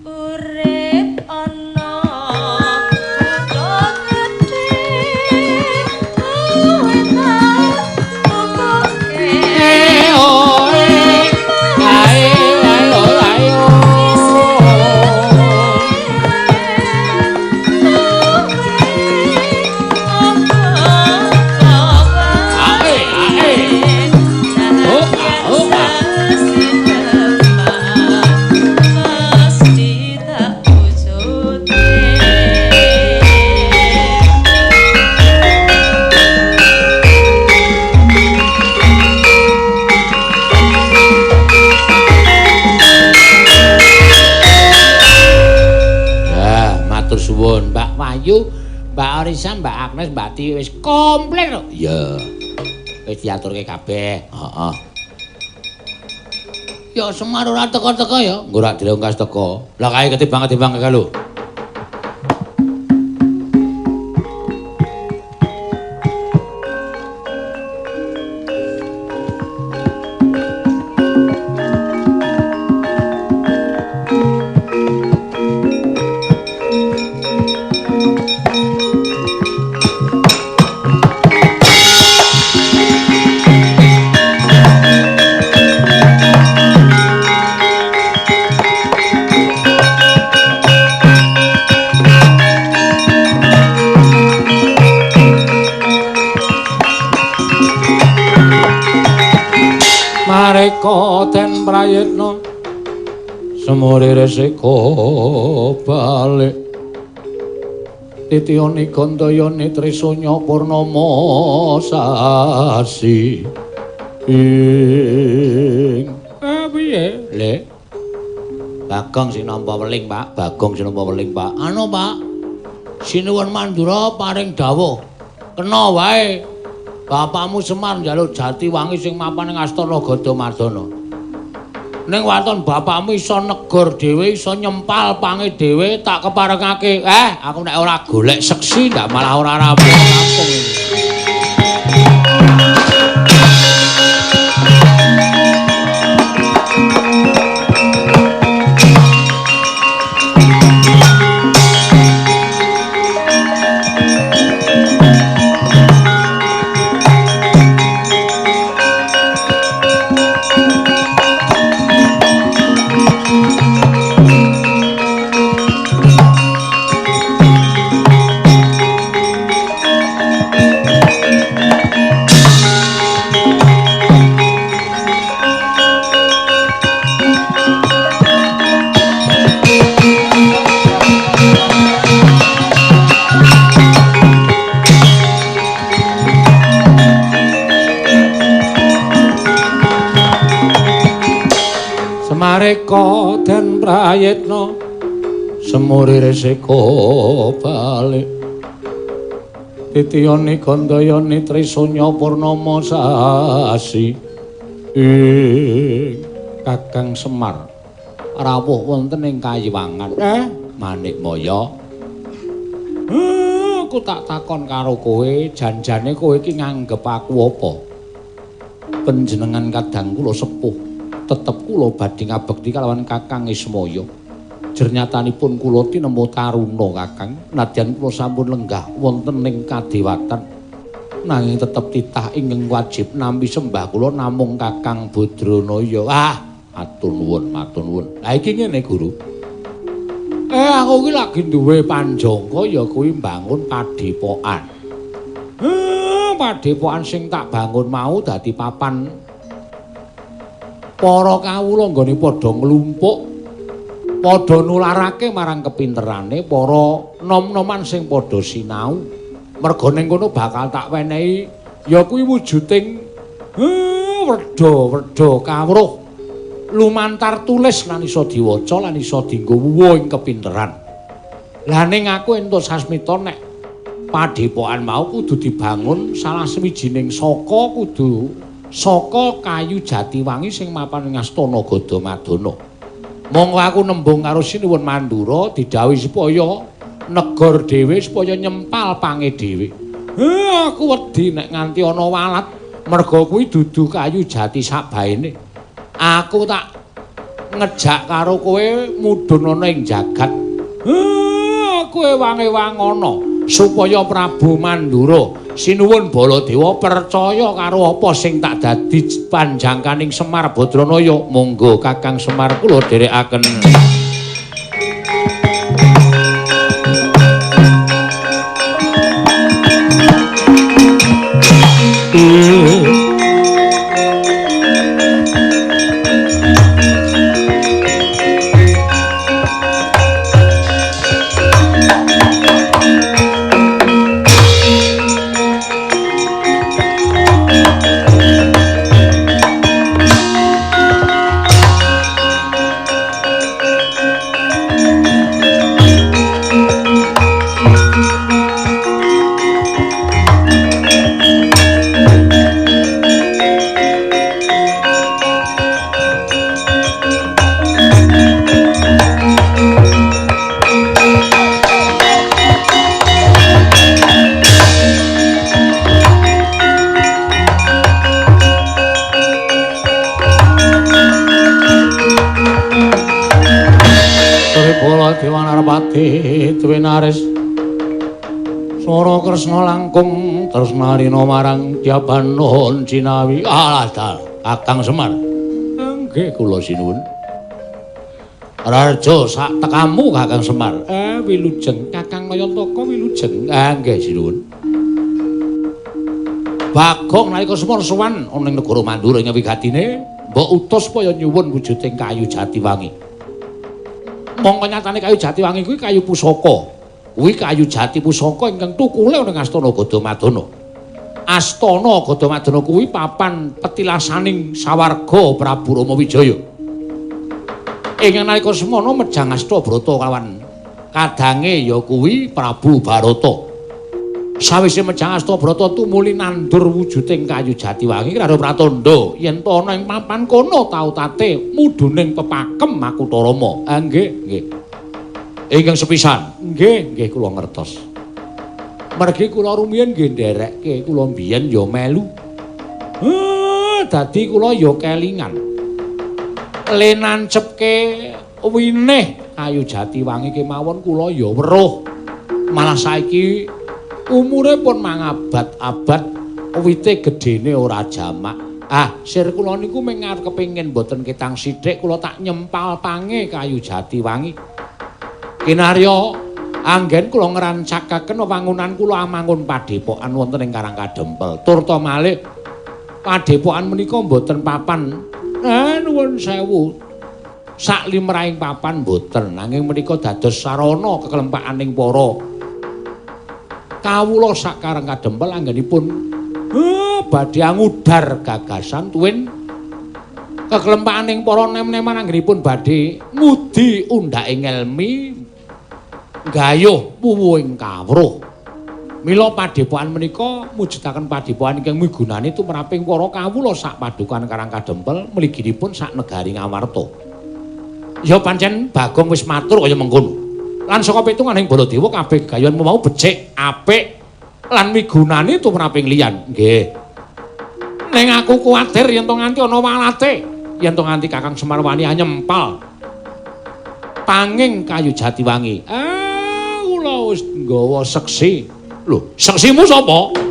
Urip ana kutha gedhe kowe tak tukoke Matur suwun Mbak Wahyu, Mbak Orisa, Mbak Agnes, Mbak Ti wis komplit kok. Iya. Wis diaturke kabeh. Heeh. Ya Semar ora teka-teka ya. Engko ora dilongkas teka. Lah kae ketimbang-ketimbang kae lho. Semareka den prayitna semuri resika balik titiyane gandayane trisanya purnama sasi ing piye le Bagong sing nampa weling Pak, Bagong sing nampa weling Pak. Anu Pak, Sinuwun Mandura paring dawuh kena wae bapakmu Semar njaluk jati wangi sing mapan ing astana Gadamadana. Ning waton bapakmu iso negor dhewe, iso nyempal pange dhewe, tak keparengake. Aku nek ora golek seksi ndak malah ora rampung-rampung. Semareka den prayitna semuri resika balik titiyane gandayane trisanya purnama sasi ing Kakang Semar rawuh wonten ing kayiwangan. Manikmaya, aku tak takon karo kowe, janjane kowe iki nganggep aku apa? Panjenengan kadang kula sepuh, tetep kula badhe ngabekti kalawan Kakang Ismaya. Jernyatanipun kula tinemu taruna Kakang, nadyan kula sampun lenggah wonten ing kadewatan, nanging tetep titah ingkang wajib nampi sembah kula namung Kakang Badranaya. Ah, matur nuwun, matur nuwun. Lah iki ngene Guru. Aku iki lagi duwe panjangka ya kuwi mbangun padepokan. Padepokan sing tak bangun mau dadi papan para kawula nggone padha nglumpuk, padha nularake marang kepinterane para nom-noman sing padha sinau. Merga ning kono bakal tak wenehi ya kuwi wujuding wedha-wedha kawruh lumantar tulis lan iso diwaca lan iso dienggo wuwuh ing kepinteran. Lah ning aku entuk sasmita nek padepokan mau kudu dibangun salah sawijining saka kudu saka kayu jatiwangi sing mapan ing astana Gadamadana. Monggo aku nembung karo Sinuwun Mandura didhawuhi supaya negor dhewe, supaya nyempal pange dhewe. Aku wedi nek nganti ana walat merga kuwi dudu kayu jati sabaene. Aku tak ngejak karo kowe mudhun ana ing jagat. Kowe wange-wangono supaya Prabu Mandura Sinuwun Baladewa percaya karo apa sing tak dadi panjangkaning Semar Badranaya. Monggo Kakang Semar kula dherekaken. Dwinaris Swara Kresna langkung tresnarina marang Dyabanon Cinawi. Alah dal Kakang Semar. Nggih kula sinuwun. Raja sak tekamu Kakang Semar. Wilujeng Kakang Nayantaka wilujeng. Nggih sinuwun. Bagong nalika Semar sowan ana ing negara Mandura ing wigatine Mbok utus supaya nyuwun wujuding kayu jatiwangi. Mongko nyatane kayu jatiwangi kuwi kayu pusaka. Kuwi kayu jati pusaka ingkang tukule ana ing Astana Gadamadana. Astana Gadamadana kuwi papan petilasaning sawarga Prabu Rama Wijaya. Ing nalika semana mejang Astabrata kawan kadange ya kuwi Prabu Barata. Sawise mejang Astabrata tumuli nandur wujuding kayu jatiwangi karo pratandha yen to ana ing papan kono tautate mudhuning pepakem Makutha Rama. Ah nggih, nggih. Ingkang sepisan, nggih, nggih kula ngertos. Mergi kula rumiyin nggih nderekke, kula mbiyen ya melu. Dadi kula ya kelingan. Le nancepke winih kayu jatiwangi kemawon kula ya weruh. Malah saiki umure pun mangabad-abad, wite gedene ora jamak. Ah, sir kula niku mung arep kepengin mboten ketang sithik kula tak nyempal pange kayu jatiwangi. Kinarya anggen kula ngrancakaken wewangunan kula amangun padepokan wonten ing Karang Kadempel. Turta malih padepokan menika mboten papan. Nuwun sewu. Sak limrahing papan mboten, nanging menika dados sarana kekelempakaning para kawula sak Karang Kadempel anggenipun badhe angudar gagasan tuwin kekelempakaning para nem-neman anggenipun badhe ngudi undhake ngelmi gayuh wuwuhing kawruh. Mila padepokan menika mujudaken padepokan ingkang migunani tumraping para kawula sak padukan Karang Kadempel mliginipun sak negari Ngawarta. Ya pancen Bagong wis matur kaya mengkono. Lan saka pitunganing Baladewa kabeh gayuhan mau becik, apik lan migunani tumraping liyan. Nggih. Ning aku kuwatir yen to nganti ana walate, yen to nganti Kakang Semar wani nyempal panging kayu jatiwangi. Ah, kula wis nggawa seksi. Lho, seksimu sapa?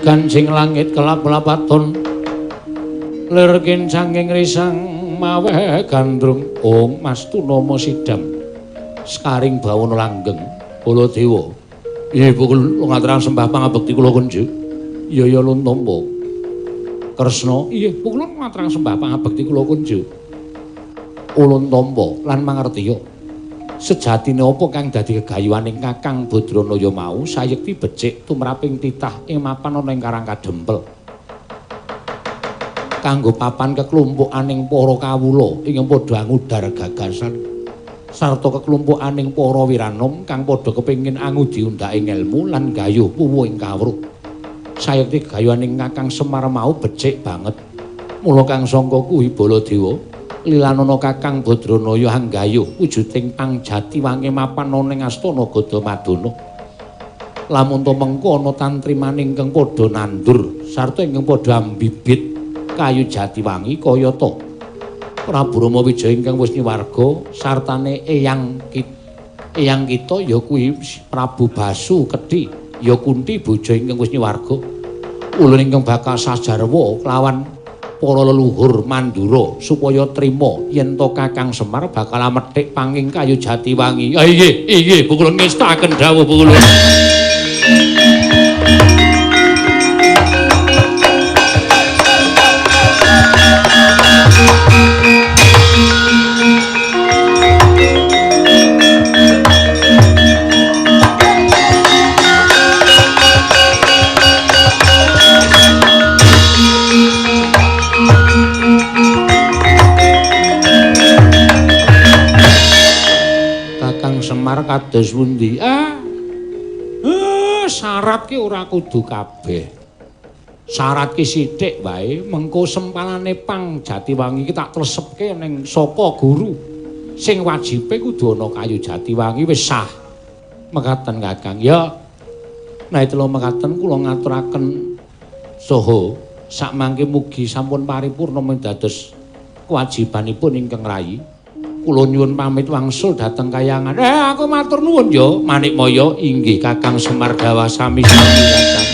Kancing langit kelap-lapaton lir kincanging risang maweh gandrung. Ong Mas Tunama sidam sekaring bawana langgeng. Baladewa, iya kula ngaturaken sembah pangabekti kula kunjuk. Iya ya lun tampa Kresna. Iya kula ngaturaken sembah pangabekti kula kunjuk. Ulun tampa lan mangertiya sejatine apa kang dadi gegayuhaning Kakang Badranaya mau sayekti becik tumraping titah ing mapan ana ing Karang Kadempel. Kanggo papan keklumpukaning para kawula ingkang padha angudar gagasan sarta keklumpukaning para wiranom kang padha kepengin angudi undhake ngelmu lan gayuh wuwuhing kawruh. Sayekti gegayuhaning Kakang Semar mau becik banget. Mula kang sangka kuwi Baladewa lilanana Kakang Badranaya anggayuh wujuding pang jatiwangi mapan ana ing Astana Gadamadana. Lamun to mengko ana tantrimaning ingkang padha nandur sarta ingkang padha ambibit kayu jatiwangi kayata Prabu Rama Wijaya ingkang wis nyuwarga sartane eyang kita ya kuwi Prabu Basu Kedhi ya Kunti bojo ingkang wis nyuwarga. Ulun ingkang bakal sajarwa kelawan para leluhur Mandura supaya trima yen to Kakang Semar bakal methik panging kayu jatiwangi. Ah inggih, inggih, kula ngestakaken dawuh kula. Semar kados pundi? Syarat ki ora kudu kabeh. Syarat ki sithik wae, mengko sempalane pang jatiwangi ki tak tlesepke ning saka guru. Sing wajibe kudu ana kayu jatiwangi wis sah. Mekaten Kakang. Ya. Nek telu mekaten kula ngaturaken saha sakmangke mugi sampun paripurna dados kewajibanipun ingkang rayi. Kula nyuwun pamit wangsul dhateng kayangan. Aku matur nuwun ya, Manikmaya. Inggih Kakang Semar Dawa sami-sami Kakang.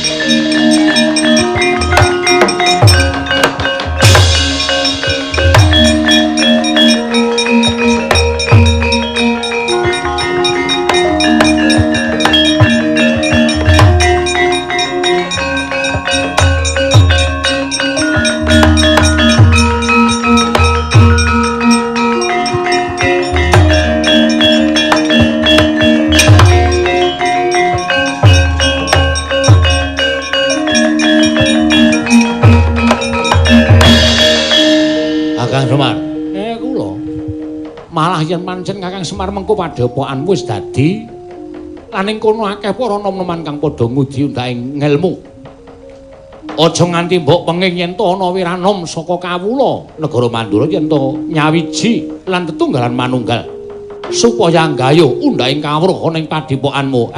Kakang Semar. Kula. Malah yen pancen Kakang Semar mengko padhepokanmu wis dadi lan ing kono akeh para nom-noman kang padha ngudi undhaing ngelmu. Aja nganti mbok penging yen to ana wiranom saka kawula negara Mandura yen to nyawiji lan tetunggalan manunggal supaya nggayuh undhaing kawruh ana ing padhepokanmu.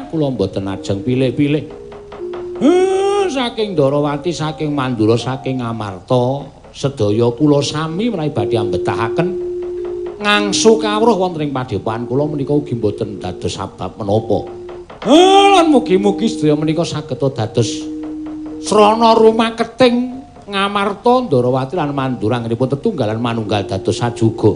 Kula mboten ajeng pilih-pilih. Saking Ndarawati, saking Mandura, saking Amarta, sedaya kula sami menawi badhe ambetahaken ngangsu kawruh wonten ing padhepokan kula menika ugi mboten dados sabab menapa. Lan mugi-mugi sedaya menika saged dados srana rumaketing Ngamarta, Ndarawati lan Mandura anggenipun tetunggalan manunggal dados sajuga.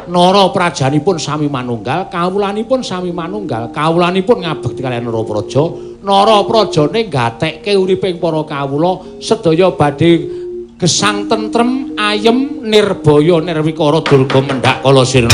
Nara prajanipun sami manunggal, kawulanipun sami manunggal, kawulanipun ngabekti kaliyan Nara Praja, nara prajane gatekke uriping para kawula sedaya badhe gesang tentrem, ayem, nirbaya, nirwikara, durga mendhak kala sirna.